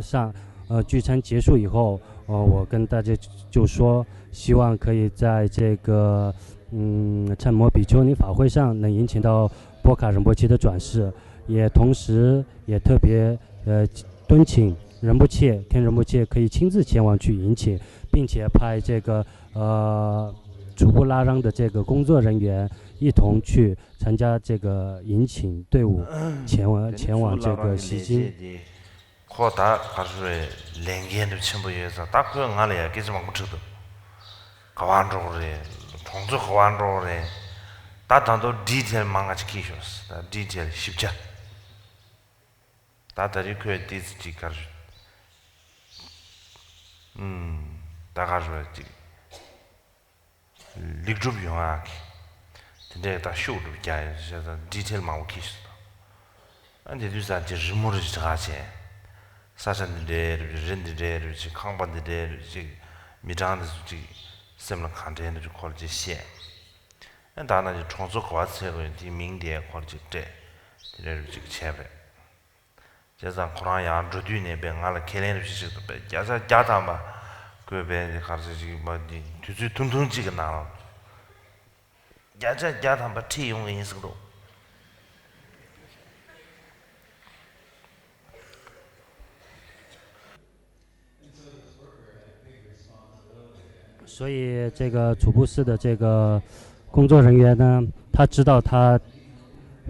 上，呃，聚餐结束以后，呃，我跟大家就说，希望可以在这个嗯参摩比丘尼法会上能迎请到波卡仁波切的转世，也同时也特别呃敦请仁波切，Ken 仁波切可以亲自前往去迎请，并且派这个呃主布拉让的这个工作人员一同去参加这个迎请队伍前往前往这个西京。 ཁོ་ད་ག་རེ་ཟེར་བའི་ལས་འགན་དུ་ཆེན་པོ་ཡོད་ཙང་ད་ཁོས་ང་ལ་ཡང་སྐད་ཆ་མང་པོ་དྲིས་འདུག་ག་བ་འགྲོ་གི་རེད། གྲོང་ཚོ་ག་བ་འགྲོ་གི་རེད། ད་ད་དུང་ཌི་ཊེལ་མང་ང་ཅིག་ཁྱེར་ཤོག་ད་ཌི་ཊེལ་ཞིབ་ཆ། ད་ད་རེས་ཁོས་ཏི་ཙི་ཅིག་ག་རེ་ཟེར། ཨུམ། ད་ག་རེ་ཟེར་ཅིག་ལེགས་གྲུབ་ཡོང་ཡག་གི། དེ་འདྲའི་ད་ཤུགས་སྒྲུབ་རྒྱག་ཡོད་ཟེར་ད་ཌི་ཊེལ་མང་པོ་ཁྱེར་ཤོག་ད། ཨ་འདི་དུས་ཙང་ཅིག་རི་མོ་རེ་ཅིག་བྲིས་བྱས། ས་ཆ་འདི་འདྲའི་རེ་རི་འདི་འདྲའི་རེ་ཅིག་ཁང་པ་འདི་འདྲའི་རེ་ཅིག་མི་གྲངས་འདི་ཚོ་ཅིག་སེམས་ལ་གང་དྲན་འདི་ཅིག་ཁོ་ལ་ཅིག་བཤད། ཨ་ད་ན་ཅིག་གྲོང་ཚོ་ག་བ་ཚད་དགོས་ཡོད་དེའི་མིང་དེ་ཁོ་ལ་ཅིག་སྤྲད། དེ་འདྲའི་རེ་ཅིག་བྱས་པ་རེད། བྱས་ཙང་ཁོ་རང་ཡང་འགྲོ་དུས་ནས་པས་ང་ལ་ཁས་ལེན་རེ་ཞིག་བྱེད་དུ་པས་བརྒྱ་ཆ་བརྒྱ་ཐམ་པ་བཀོད་པའི་གར་ཆ་ཞིག་མ་དུས་ཚོད་ཐུང་ཐུང་གཅིག་གི་ནང་ལ་བརྒྱ་ཆ་བརྒྱ་ཐམ་པ་ཁྲིད་ཡོང་གི་ཡིན་ཟེར་གི་འདུག 所以这个主布寺的这个工作人员呢，他知道他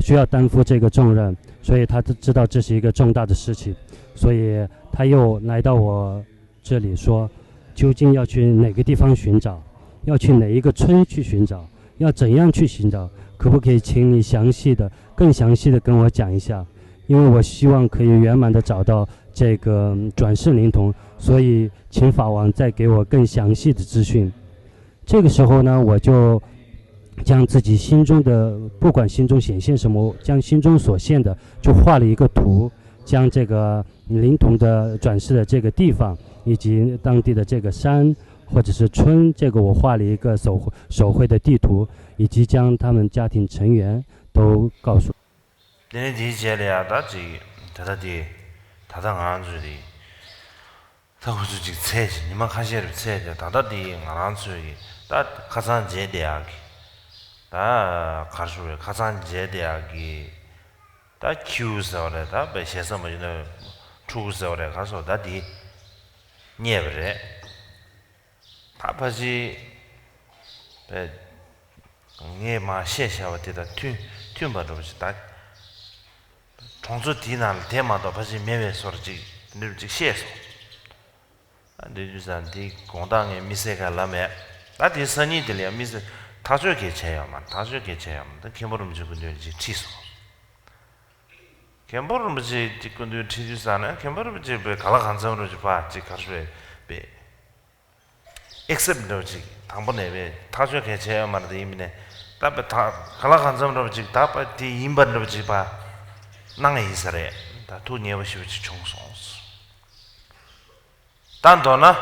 需要担负这个重任，所以他知道这是一个重大的事情，所以他又来到我这里说，究竟要去哪个地方寻找，要去哪一个村去寻找，要怎样去寻找？可不可以请你详细的、更详细的跟我讲一下？因为我希望可以圆满的找到这个转世灵童，所以请法王再给我更详细的资讯。这个时候呢，我就将自己心中的，不管心中显现什么，将心中所现的就画了一个图，将这个灵童的转世的这个地方以及当地的这个山或者是村，这个我画了一个手手绘的地图，以及将他们家庭成员都告诉。 དེ་ནས་དེའི་རྗེས་ལ་ཡང་ད་ཅིག་ད་ལྟ་དེ་ད་ལྟ་ང་རང་ཚོའི་དེ་ད་ཁོ་ཚོ་ཅིག་ཚད་ཅིག་ཉི་མ་ཁ་ཤས་རུ་ཚད་དེ་ད་ལྟ་དེ་ང་རང་ཚོའི་གི་ད་ཁ་སང་མཇལ་བསྡད་ཡག་གི་ད་གར་ཞུ་བའི་ཁ་སང་མཇལ་བསྡད་ཡག་གི་ད་ཁྱིའུ་ཟེར་བ་རེད། ད་བའི་ཞེ་ས་མ་ཡིན་ན་ཕྲུ་གུ་ཟེར་བ་རེད། གར་སོ་ད་དེ་རྙེད་པ་རེད། ད་ཕ་ཅི་པས་ངས་མ་བཤད་བྱ་བ་དེ་དང་མཐུན་མཐུན་པ་འགྲོ་བ་ཞིག་ད། གྲོང་ཚོ་དེའི་ནང་ལ་དེ་མ་གཏོགས་ཕ་ཅི་མེད་པའི་སོར་ཅིག་འདི་འདྲ་ཅིག་བཤད་སོང་། ཨ་འདི་རྒྱུ་ས་འདི་དགོང་དག་ངས་མི་སེ་ག་ལ་མེད། ད་དེ་སང་ཉིན་དེ་ལ་ཡང་མི་སེ་ཐག་གཅོད་གལ་ཆེ་ཡོད་མ་ཐག་གཅོད་གལ་ཆེ་ཡོད་མ་ད་མཁན་པོ་རིན་པོ་ཆེ་སྐུ་མདུན་ལ་ཅིག་ཁྲིད་སོང་། མཁན་པོ་རིན་པོ་ཆེ་ཅིག་སྐུ་མདུན་ཁྲིད་དུས་ས་ན་མཁན་པོ་རིན་པོ་ཆེ་པས་ག་ལ་གང་འཚམ་རུ་ཅིག་ཕ་ཅིག་གར་ཞུ་བས་པས། ཨེག་སེབ་འདྲ་བོ་ཅིག་དང་པོ་ནས་བས་ཐག་གཅོད་གལ་ཆེ་ཡོད་མ་རེད་དེ་ཡིན་མིན་ནས་ད་བས་ད་ག་ལ་གང་འཚམ་འདྲ་བོ་ཅིག་ད་བས་དེ་ཡིན་པ་འདྲ་བོ་ཅིག་བ་གནང་ཡིན་ས་རེད། ད་ཐུགས་ཉེ་བོ་ཞེ་པོ་ཅིག་བྱུང་སོང་། ད་མདོར་ན་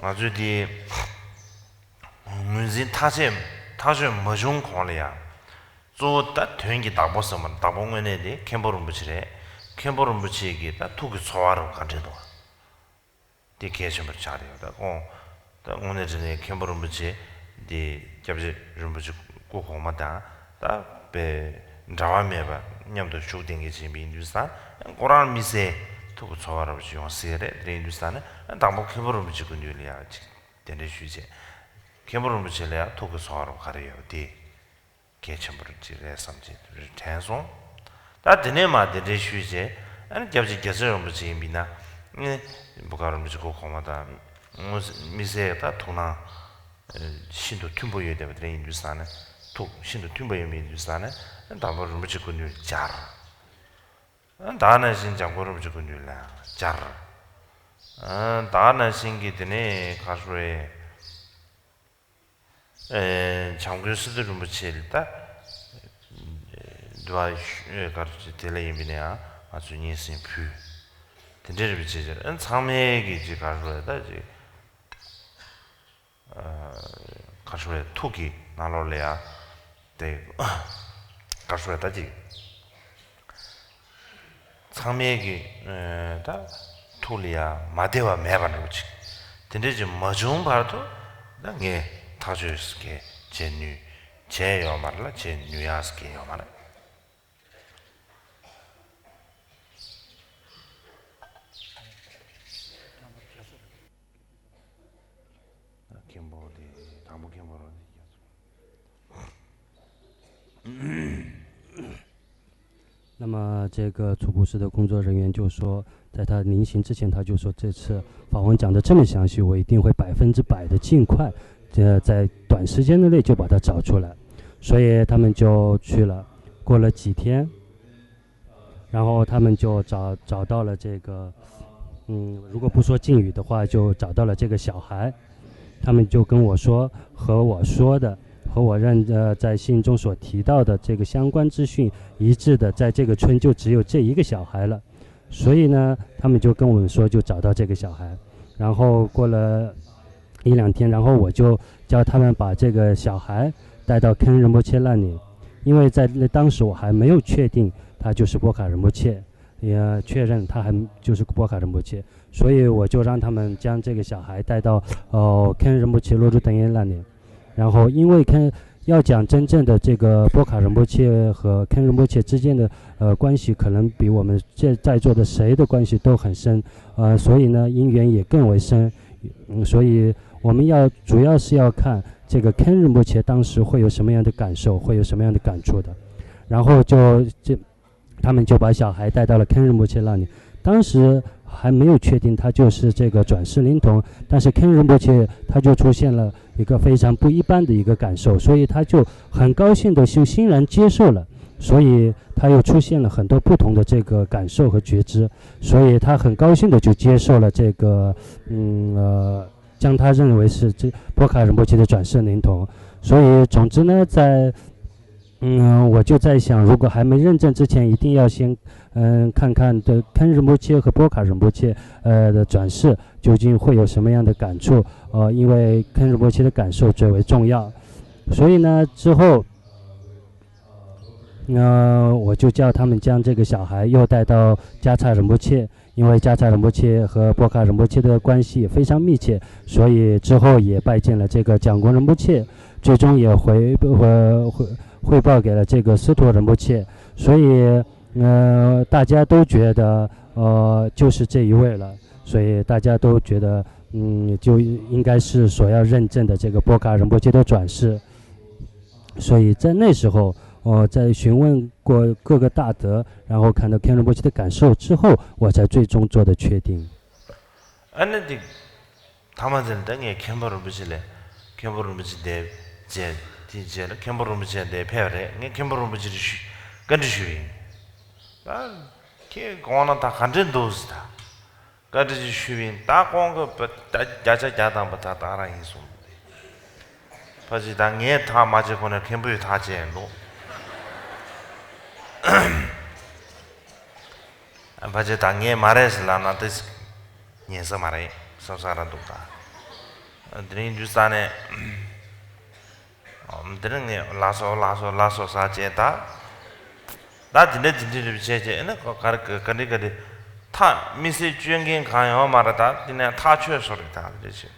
ང་ཚོས་དེ་ངོས་འཛིན་ཐག་ཆད་ཐག་གཅོད་མ་བྱུང་གོང་ལ་ཡང་། གཙོ་བོ་ད་དོན་གྱི་བདག་པོ་ཟེར་བ་བདག་པོ་དངོས་གནས་དེ་མཁན་པོ་རིན་པོ་ཆེ་རེད། མཁན་པོ་རིན་པོ་ཆེ་གི་ད་ཐུགས་ཀྱི་ཚོར་བ་རུ་ག་འདྲ་འདུག་དེ་གལ་ཆེན་པོར་ཆགས་རེད། ད་ཁོང་ད་དངོས་གནས་དྲང་གནས་མཁན་པོ་རིན་པོ་ཆེ་འདི་སྐྱབས་རྗེ་རིན་པོ་ཆེ་སྐུ་གོང་མ་དང་ད་དཔེ་འབྲལ་བ་མེད་པ་མཉམ་དུ་བཞུགས་བསྡད་མཁན་ཅིག་ཡིན་པ་ཡིན་དུས་ཙང་། ཁོ་རང་དམིགས་བསལ་ཐུགས་ཀྱི་ཚོར་བ་རབ་ཅིག་ཡོང་སྲིད་རེད། དེ་ཡིན་དུས་ཙང་ནས་དང་པོ་མཁན་པོ་རིན་པོ་ཆེ་སྐུ་མདུན་ལ་ཡང་ཅིག་གདན་འདྲེན་ཞུས་བྱས། མཁན་པོ་རིན་པོ་ཆེ་ལ་ཡང་ཐུགས་ཀྱི་ཚོར་བ་རབ་ག་རེ་ཡོད་པ་དེ། གལ་ཆེན་པོ་ཅིག་རེད་བསམ་གྱི་དྲན་སོང་། ད་དེ་ནས་མར་གདན་འདྲེན་ཞུས་རྗེས། ཨ་ནི་སྐྱབས་རྗེ་རྒྱལ་མཚན་རིན་པོ་ཆེ་ཡིན་པས་ན། ཨེ། འབོད་སྒར་རིན་པོ་ཆེ་སྐུ་གོང་མ་དང་། དམིགས་བསལ་ད་ཐུགས་སྣང་ཤིན་ཏུ་མཐུན་པོ་ཡོད་བསྡད་པ་དེ་འདྲ་ཡིན་དུས་ཙང་ནས། ཐུགས་ཤིན་ཏུ་མཐུན་པོ་ཡོད་པ་ཡིན་དུས་ཙང་ནས། དང་པོ་རིན་པོ་ཆེ་སྐུ་མདུན་ལ་སྦྱར། ད་ག་ནང་བཞིན་འཇམ་མགོན་རིན་པོ་ཆེ་སྐུ་མདུན་ལ་སྦྱར། ད་ག་ནང་བཞིན་གྱི་དེ་ནས་ག་རེ་ཞུ་དགོས་རེད། ཨེ། བྱམས་མགོན་སི་ཏུ་རིན་པོ་ཆེ་ལ་ད་འདུལ་བ་ཞུ་ག་རེ་ཞུ་དེ་ལ་ཡིན་པས་ན་ཡང་ང་ཚོས་སྙན་སེང་ཕུལ། དེ་འདྲའི་རིན་པོ་ཆེ་ཅིག་ཨ་ཚང་མས་ཀྱི་ཅིག་ག་རེ་ཞུ་དགོས་རེད། ད་ཅིག་ཨ། ག་རེ་ཞུ་དགོས་རེད། ཐུགས་ཀྱི་ནང་ལོགས་ལ་ཡང་དེ་ག་རེ་ཞུ་དགོས་རེད། ད་ཅིག་ཚང་མས་ཀྱི་ཨ་ད་ཐུགས་ལ་ཡང་མ་བདེ་བ་མེད་པ་འདྲ་པོ་ཅིག་དེ་འདྲ་ཅིག་མ་བྱུང་བར་དུ་ད་ངས་ཐག་གཅོད་ཟེར་མཁན་བྱེད་ནུས་བྱས་ཡོད་མ་རེད་ལ། བྱེད་ནུས་ཡག་ཟེར་མཁན་ཡོད་མ་རེད། མཁན་པོ་དེ་དང་པོ་མཁན་པོ་རང་ནས་རྒྱག་སོང་། 那么这个出普师的工作人员就说，在他临行之前，他就说这次访问讲得这么详细，我一定会百分之百的尽快，呃，在短时间之内就把他找出来。所以他们就去了。过了几天，然后他们就找找到了这个，嗯，如果不说禁语的话，就找到了这个小孩。他们就跟我说，和我说的，和我认呃在信中所提到的这个相关资讯一致的，在这个村就只有这一个小孩了。所以呢，他们就跟我们说，就找到这个小孩。然后过了一两天，然后我就叫他们把这个小孩带到坑仁波切那里，因为在那当时我还没有确定他就是波卡仁波切，也确认他还就是波卡仁波切，所以我就让他们将这个小孩带到哦坑仁波切罗珠等人那里。然后因为坑要讲真正的这个波卡仁波切和坑仁波切之间的呃关系，可能比我们这在座的谁的关系都很深，呃，所以呢因缘也更为深。嗯，所以我们要主要是要看这个坑仁波切当时会有什么样的感受，会有什么样的感触的。然后就这，他们就把小孩带到了坑仁波切那里。当时还没有确定他就是这个转世灵童，但是坑仁波切他就出现了一个非常不一般的一个感受，所以他就很高兴的就欣然接受了。所以他又出现了很多不同的这个感受和觉知，所以他很高兴的就接受了这个，嗯呃，将他认为是这波卡仁波切的转世灵童。所以总之呢，在嗯，我就在想，如果还没认证之前，一定要先嗯看看的坑仁波切和波卡仁波切呃的转世究竟会有什么样的感触，呃，因为坑仁波切的感受最为重要。所以呢，之后那我就叫他们将这个小孩又带到加察仁波切，因为加察仁波切和波卡仁波切的关系也非常密切，所以之后也拜见了这个讲功仁波切，最终也回回回汇报给了这个司徒仁波切，所以呃大家都觉得呃就是这一位了，所以大家都觉得嗯就应该是所要认证的这个波卡仁波切的转世。所以在那时候，我在询问过各个大德，然后看到 Kenrinpoche 的感受之后，我才最终做的确定。 ཨ་ནི་དེ་ཐ་མ་ཚེ་ད་ངས་མཁན་པོ་རིན་པོ་ཆེ་ལ་མཁན་པོ་རིན་པོ་ཆེ་འདིར་མཇལ། དེའི་རྗེས་ལ་མཁན་པོ་རིན་པོ་ཆེ་འདིར་ཕེབས་པ་རེད། ངས་མཁན་པོ་རིན་པོ་ཆེ་ལ་ཞུ་བཀའ་འདྲི་ཞུས་པ་ཡིན། ད་ཁྱེད་དགོངས་ན་ད་ག་འདྲ་འདུག་ཟེར། ད་བཀའ་འདྲི་ཅིག་ཞུས་པ་ཡིན། ད་ཁོང་གིས་བརྒྱ་ཆ་བརྒྱ་བཏང་པ་ད་ད་རང་ཡིན་གསུངས། ཕལ་ཆེར་ད་ངས་ཐག་མ་བཅད་གོང་ནས་མཁན་པོས་ཐག་བཅད་འདུག་ཕལ་ཆེར་ད་ངས་མ་རེད་ཟེར་ལབ་ན་དེ་ཉན་ས་མ་རེད་བསམ་ས་ར་འདུག་ད། དེ་རིང་འདུག་ས་ནས། འདི་རིང་ངས་ལགས་སོ་ལགས་སོ་ལགས་སོ་ཟེར་བྱས་ད། ད་དེ་འདྲ་དེ་འདྲ་རེ་བྱས་བྱས་ཨེ་ན་ག་རེ་ག་འདྲ་ག་འདྲ། ཐག་མི་སེར་སྤྱོད་མཁན་གང་ཡོད་མ་རེད། ད་དེ་ནས་ཐག་ཆོད་སོང་རེད། ད་དེ་འདྲ་བྱས།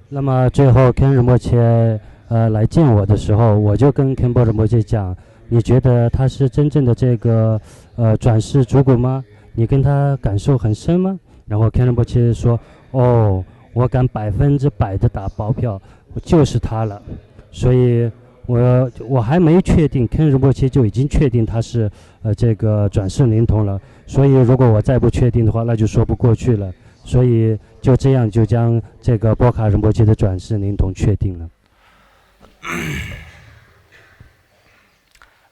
那么最后，Ken Rinpoche 呃来见我的时候，我就跟 Kenpo Rinpoche 讲，你觉得他是真正的这个呃转世主骨吗？你跟他感受很深吗？然后 Ken Rinpoche 说，哦，我敢百分之百的打包票，我就是他了。所以我我还没确定，Ken Rinpoche 就已经确定他是呃这个转世灵童了。所以如果我再不确定的话，那就说不过去了。 所以就这样就将这个波卡仁波切的转世灵童确定了。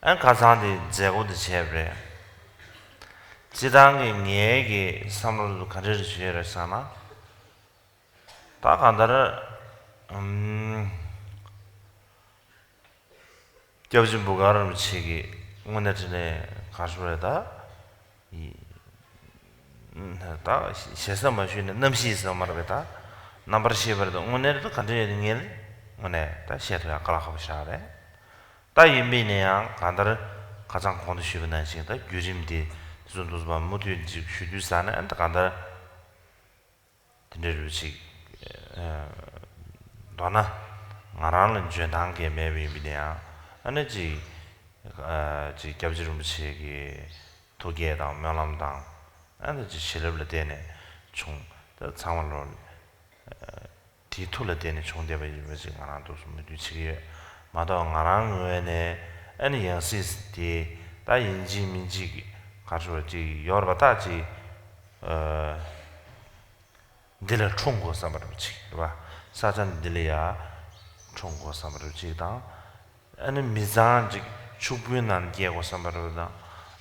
ཨན་ཁ་སང་དེ་མཛད་སྒོ་དེ་བྱས་པ་རེད། སྤྱིར་བཏང་གི་ངའི་གི་བསམ་བློ་དེ་ག་འདྲ་རེ་བྱས་ཡོད་རེད་ཟེར་ན། ད་གང་ལྟར་ཨམ། སྐྱབས་རྗེ་འབོ་དཀར་རིན་པོ་ཆེ་གིས་དངོས་གནས་དྲང་གནས་ག་རེ་ཟེར་དགོས་རེད་ད། ཡི། ད་ཞེ་ས་མ་ཞུས་ནས་རྣམ་ཤེས་ཟེར་བ་མ་རེད་པས་ད། རྣམ་པར་ཤེས་པ་རེད་ད། དངོས་གནས་རེད་ད། ག་འདྲ་ཡོད་དེ་ངས་དངོས་གནས་ད་བཤད་ཐུབ་ཡག་དཀའ་ལས་ཁག་པོ་ཞིག་རེད། ད་ཡིན་པས་ན་ཡང་གང་ལྟར་ཁ་སང་གོང་དུ་ཞུས་པ་ནང་བཞིན་ད་བརྒྱུད་རིམ་དེ་དེ་ཚོ་འདུག་སེ་མུ་མཐུད་ཅིག་ཞུ་དུས་ཙ་ན་ཨ་ནི་ད་གང་ལྟར། དེ་འདྲའི་རུ་ཅིག་ཨ། མདོར་ན་ང་རང་ལ་འཇོན་ཐང་གང་ཡང་མེད་པ་ཡིན་པ་ཡིན་ན་ཡང་ཨ་ནི་ཅིག་ཨ། ཅིག་སྐྱབས་རྗེ་རིན་པོ་ཆེ་གི་ཐུགས་བསྐྱེད་དང་སྨོན་ལམ་དང་ཨ་ནི་ཅིག་བྱིན་རླབས་ལ་བརྟེན་ནས་བྱུང་། ད་ཚང་མ་ལོ་ཨ། དེའི་མཐུ་ལ་བརྟེན་ནས་བྱུང་བསྡད་པ་ཡིན་པ་ཅིག་ང་རང་འདུག་སེ་མོས་མཐུན་བྱེད་ཀྱི་ཡོད་མ་གཏོགས། ང་རང་ངོས་ནས་ཨ་ནི་ཡང་སྲིད་དེ་ད་ཡིན་གཅིག་མིན་གཅིག་ག་རེ་ཟེར་བ་ཅིག་ཡོད་རེད་པ། ད་ཅིག་ཨ། འདི་ལ་འཁྲུངས་དགོས་བསམ་པ་རེད་པ་ཅིག་རེད་པ། ས་ཆ་འདི་ལ་ཡ་འཁྲུངས་དགོས་བསམ་པ་རེད་པ་ཅིག་དང་། ཨ་ནི་མི་ཚང་ཅིག་ཕྱུག་པོའི་ནང་སྐྱེ་དགོས་བསམ་པ་རེད་པ་དང་།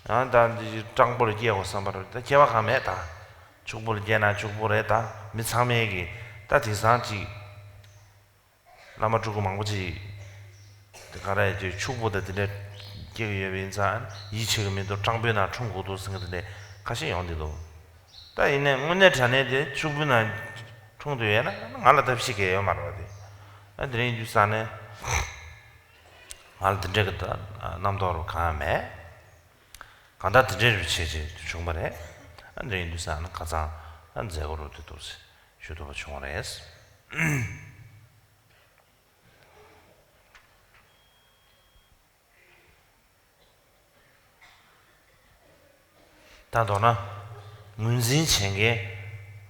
ཡང་ད་འདི་སྤྲང་པོར་སྐྱེ་དགོས་བསམ་པ་རེད་པ། ད་ཁྱད་པར་གང་མེད་ད། ཕྱུག་པོར་སྐྱེས་ན་ཕྱུག་པོ་རེད་ད། མི་ཚང་མས་ཀྱི་ད་དེང་སང་ཅིག་བླ་མ་སྤྲུལ་སྐུ་མང་པོ་ཅིག་དེ་ག་རེ་ཅིག་ཕྱུག་པོ་དང་དེ་འདྲ་སྐྱེ་གི་ཡོད་པ་ཡིན་ཙང་ཡིད་ཆེས་ཀྱི་མི་འདུག་སྤྲང་པོའི་ནང་འཁྲུངས་དགོས་འདུག་ཟེར་མཁན་དེ་འདྲ་ཁ་ཤས་ཡོང་བསྡད་འདུག་ད་ཡིན་ནའི་དངོས་གནས་དྲང་གནས་དེ་ཕྱུག་པོའི་ནང་འཁྲུངས་འདོད་ཡོད་ན་ང་ལ་ཐབས་ཤེས་གང་ཡང་ཡོད་མ་རེད་པ་དེ། ཨ་དེ་རིང་ཡིན་དུས་ཙ་ནས་ང་ལ་དེ་འདྲ་གི་ད་རྣམ་རྟོག་རུ་གང་ཡང་མེད། གང་ལྟར་དེ་འདྲའི་རུ་བྱས་བྱས་བྱུང་བ་རེད། ཨ་འདྲ་ཡིན་དུས་ཙ་ན་ཁ་སང་ཨ་མཛད་སྒོ་རུ་དེ་འདུག་སེ་ཞུ་ཐུབ་པ་བྱུང་བ་རེད། ད་མདོར་ན་ངོས་འཛིན་བྱེད་མཁན་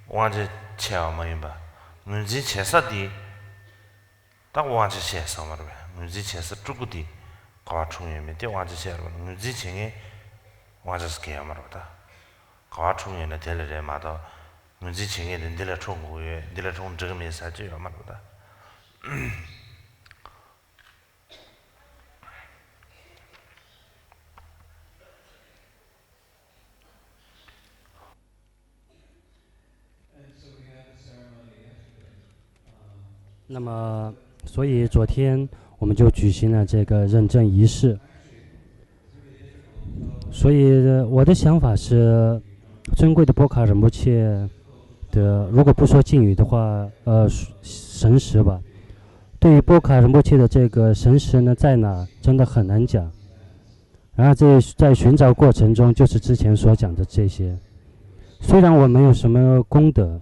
དབང་ཆ་ཆེ་བ་མ་ཡིན་པ། ངོས་འཛིན་བྱེད་ས་དེ་ད་དབང་ཆ་ཆེ་བསམ་པ་རེད་པས། ངོས་འཛིན་བྱེད་ས་སྤྲུལ་སྐུ་དེ་ག་པར་འཁྲུངས་ཡོད་མེད་དེ་དབང་ཆ་ཆེ་རེད་པ། ངོས་འཛིན་བྱེད་མཁན་དབང་ཆ་ཟེར་མཁན་ཡོད་མ་རེད་པ། ད་ག་པར་འཁྲུངས་ཡོད་ན་དེ་ལ་རེད་མ་གཏོགས། ངོས་འཛིན་བྱེད་མཁན་དེ་འདི་ལ་འཁྲུངས་དགོས་ཡོད། འདི་ལ་འཁྲུངས་འགྲིག་གི་མེད་ཟེར་ཅིག་ཡོད་མ་རེད་པ། ད། And so we had the ceremony yesterday. Um, 那么，所以昨天我们就举行了这个认证仪式。所以我的想法是，尊贵的波卡仁波切的，如果不说敬语的话，呃，神识吧。对于波卡仁波切的这个神识呢，在哪，真的很难讲。 然后这在寻找过程中，就是之前所讲的这些。虽然我没有什么功德，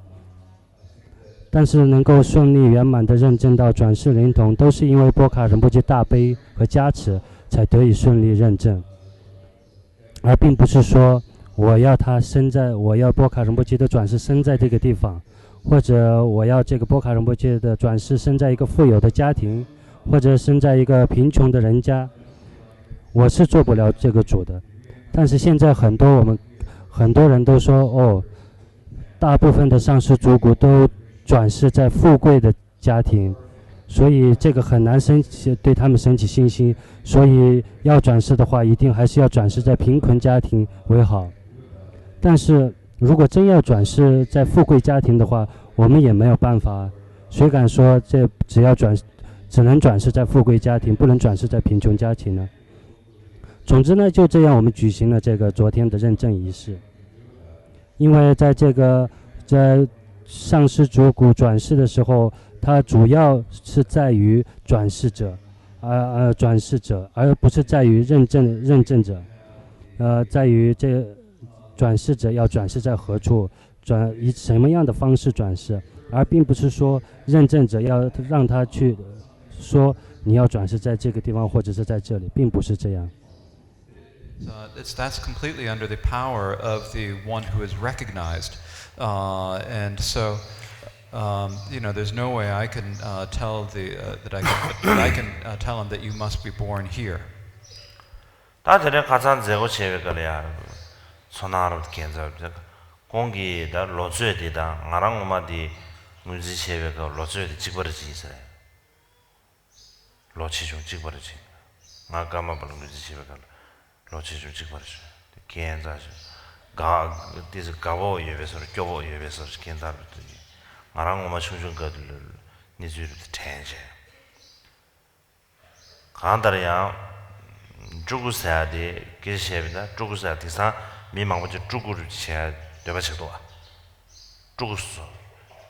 但是能够顺利圆满地认证到转世灵童，都是因为波卡仁波切大悲和加持，才得以顺利认证，而并不是说我要他生在，我要波卡仁波切的转世生在这个地方，或者我要这个波卡仁波切的转世生在一个富有的家庭，或者生在一个贫穷的人家。 我是做不了这个主的。但是现在很多我们，很多人都说，哦，大部分的上师祖古都转世在富贵的家庭，所以这个很难升起，对他们升起信心。所以要转世的话，一定还是要转世在贫困家庭为好。但是如果真要转世在富贵家庭的话，我们也没有办法。谁敢说这只要转，只能转世在富贵家庭，不能转世在贫穷家庭呢？总之呢，就这样我们举行了这个昨天的认证仪式。因为在这个在上师主骨转世的时候，它主要是在于转世者，呃呃，转世者，而不是在于认证认证者，呃，在于这转世者要转世在何处，转以什么样的方式转世，而并不是说认证者要让他去说你要转世在这个地方或者是在这里，并不是这样。 Uh, it's, that's completely under the power of the one who is recognized. Uh, and so, um, you know, there's no way I can uh, tell the uh, that I can, that I can uh, tell him that you must be born here. ད་དེ་ནས་ཁ་སང་མཛད་སྒོ་བྱས་པའི་སྐབས་ལ་ཡང་ཚོར་སྣང་རབ་ཏུ་ཁྱད་མཚར། ཁོང་གིས་ད་ལོ་ཚོད་དེ་དང་ང་རང་ངོ་མ་དེ་ངོས་འཛིན་བྱས་པའི་སྐབས་ལོ་ཚོད་དེ་གཅིག་པ་རེད་ཅེས་ཟེར། ལོ་ཆེ་ཆུང་གཅིག་པ་རེད་ཅེས། ང་ཀརྨ་པ་ལ་ངོས་འཛིན་བྱས་པའི་སྐབས་ལོ་ཆེ་ཆུང་གཅིག་པ་རེད་ཅེས། དེ་ཁྱད་མཚར་ཞིག་དགའ་དེ་ཚོ་དགའ་པོ་ཡོད་པའི་བཟོ་འདྲ་སྐྱོ་པོ་ཡོད་པའི་བཟོ་འདྲ་ཁྱད་མཚར་རེད་འདུག་ང་རང་ངོ་མ་ཆུང་ཆུང་སྐབས་དེ་ལ་གནས་ཚུལ་རེད་དྲན་བྱས། གང་ལྟར་ཡང་སྤྲུལ་སྐུ་ཟེར་ཡ་དེ་སྐད་ཆ་བཤད་པ་ཡིན་ན་སྤྲུལ་སྐུ་ཟེར་ཡ་དེང་སང་མི་མང་པོ་ཅིག་སྤྲུལ་སྐུ་རུ་བྱེད་ཡ་འདོད་པ་ཆགས་འདུག་ཨ། སྤྲུལ་སྐུ་བཟོ།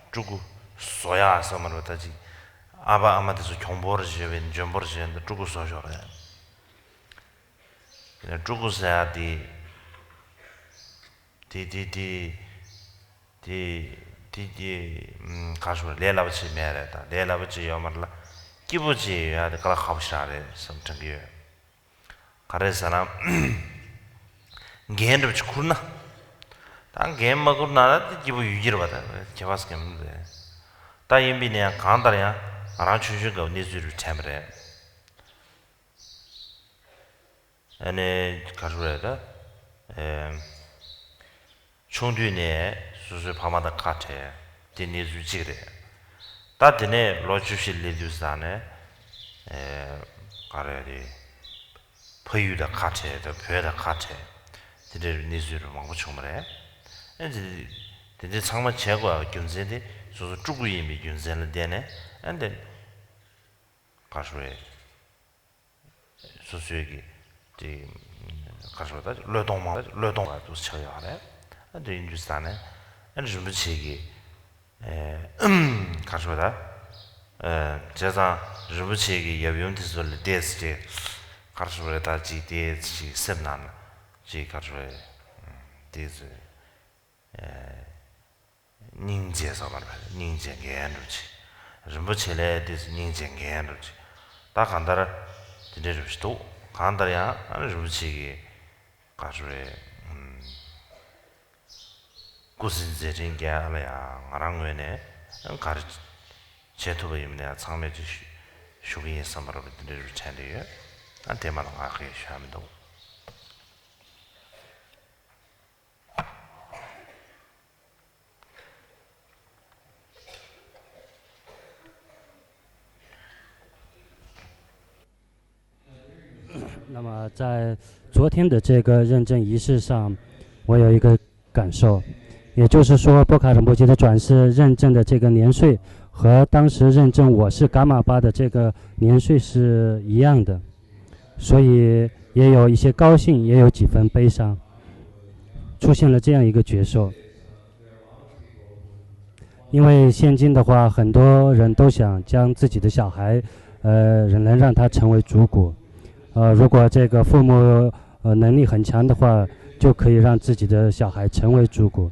སྤྲུལ་སྐུ་བཟོ་ཡ་ཟེར་མ་རེད་པ། ད་ཅིག་ཨ་ཕ་ཨ་མ་དེ་ཚོ་གྱོང་པོར་བྱས་པའི་འཇོན་པོར་བྱས་ནས་སྤྲུལ་སྐུ་བཟོ་ཞོར་རེད། དེ་ནས་སྤྲུལ་སྐུ་ཟེར་ཡ་དེ་དེ་དེ་དེ་དེ་དེ་དེ་ག་ཞུ་ལས་སླ་པོ་ཅིག་མེད་རེད། ད་ལས་སླ་པོ་ཅིག་ཡོད་མ་རེད་ལ། སྐྱིད་པོ་ཅིག་ཡོད་ཡ་དེ་དཀའ་ལས་ཁག་པོ་ཞིག་རེད་བསམ་དྲན་གྱི་ཡོད། ག་རེ་ཟེར་ན། འགན་འདྲ་པོ་ཅིག་ཁུར་ན། ད་འགན་མ་ཁུར་ན་ད་སྐྱིད་པོ་ཡོད་ཀྱི་རེད་པ། ད་ཁྱད་པར་ཟེར་མཁན་མི་འདུག་ད་ཡིན་པས་ན་ཡང་གང་ལྟར་ཡང་ང་རང་ཆུང་ཆུང་སྐབས་གནས་ཚུལ་རེ་དྲན་པ་རེད། ཨ་ནི་ག་རེ་རེད་ད། ཨེ། ཆུང་དུས་ནས་སོ་སོའི་ཕ་མ་དང་ཁ་བྲལ། དེ་གནས་ཚུལ་གཅིག་རེད། ད་དེ་ནས་ལོ་བཅུ་བཞི་སླེབས་དུས་ཙ་ནས། ཨེ། ག་རེ་རེད། ཕ་ཡུལ་དང་ཁ་བྲལ་དང་བོད་དང་ཁ་བྲལ། དེ་འདྲའི་གནས་ཚུལ་མང་པོ་བྱུང་བ་རེད། ཨ་ནི་དེ་འདྲའི་ཚང་མ་བྱེད་དགོས་པའི་རྒྱུ་མཚན་དེ་སོ་སོ་སྤྲུལ་སྐུ་ཡིན་པའི་རྒྱུ་མཚན་ལ་བརྟེན་ནས། ཨ་ནི་དེ་ག་རེ་རེད། སོ་སོའི་གི་དེ་ག་རེ་ཟེར་ད་བློས་གཏོང་མ་བློས་གཏོང་བ་དུ་ཆགས་ཡོད་རེད། ཨ་དེ་ཡིན་དུས་ཙ་ནས་ཨ་ནི་རིན་པོ་ཆེ་གི་ཨེ་ག་རེ་ཟེར་ད་ཨེ་བྱས་ཙང་རིན་པོ་ཆེ་གི་ཡབ་ཡུམ་དེ་ཚོ་ལ་བལྟས་ཚེ་ག་རེ་ཟེར་ད་ཅིག་བལྟས་ཚེ་ཅིག་སེམས་ནང་ལ་ཅིག་ག་རེ་ཟེར་བལྟས་ཚེ་ཨེ། སྙིང་རྗེ་ཟེར་བ་རེད། སྙིང་རྗེ་འགན་འགྲུབ་ཅིག་རིན་པོ་ཆེ་ལས་དེ་སྙིང་རྗེ་འགན་འགྲུབ་ཅིག་ད་གང་ལྟར་དེ་འདྲའི་རུ་ཞིག་འདུག་གང་ལྟར་ཡང་ཨ་ནི་རིན་པོ་ཆེ་གི་ག་རེ་རེད། སྐུ་ཚེ་མཛད་འཕྲིན་རྒྱས་ལ་ཡང་ང་རང་ངོས་ནས་ག་རེ་བྱེད་ཐུབ་པ་ཡིན་ན་ཡང་ཚང་མས་ཅིག་ཞུ་གི་ཡིན་བསམ་པ་རེད། དེ་འདྲའི་རུ་དྲན་དེ་ཡོད། ཨ་དེ་མ་ལ་ང་གིས་ཞུ་ཡ་མི་འདུག那么在昨天的这个认证仪式上，我有一个感受，也就是说，波卡仁波切的转世认证的这个年岁和当时认证我是伽玛巴的这个年岁是一样的，所以也有一些高兴，也有几分悲伤，出现了这样一个觉受。因为现今的话，很多人都想将自己的小孩，呃，能让他成为主骨，呃，如果这个父母呃能力很强的话，就可以让自己的小孩成为主骨。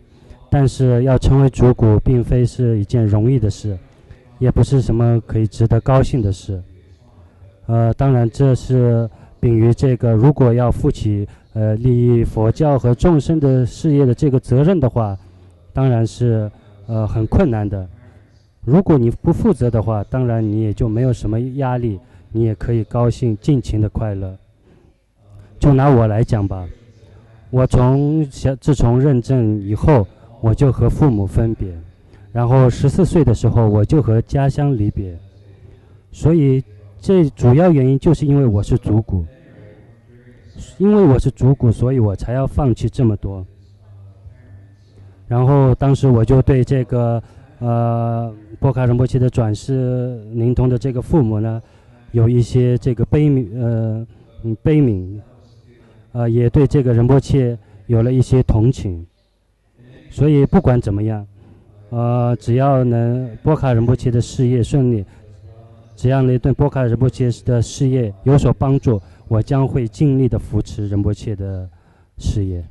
但是要成为主骨，并非是一件容易的事，也不是什么可以值得高兴的事。呃，当然这是秉于这个，如果要负起呃利益佛教和众生的事业的这个责任的话，当然是呃很困难的。如果你不负责的话，当然你也就没有什么压力，你也可以高兴尽情的快乐。就拿我来讲吧，我从小自从认证以后，我就和父母分别，然后十四岁的时候我就和家乡离别，所以这主要原因就是因为我是主骨，因为我是主骨，所以我才要放弃这么多。然后当时我就对这个呃波卡仁波切的转世灵童的这个父母呢，有一些这个悲悯呃嗯悲悯，呃，也对这个仁波切有了一些同情。所以不管怎么样，呃，只要能波卡仁波切的事业顺利，只要能对波卡仁波切的事业有所帮助，我将会尽力的扶持仁波切的事业。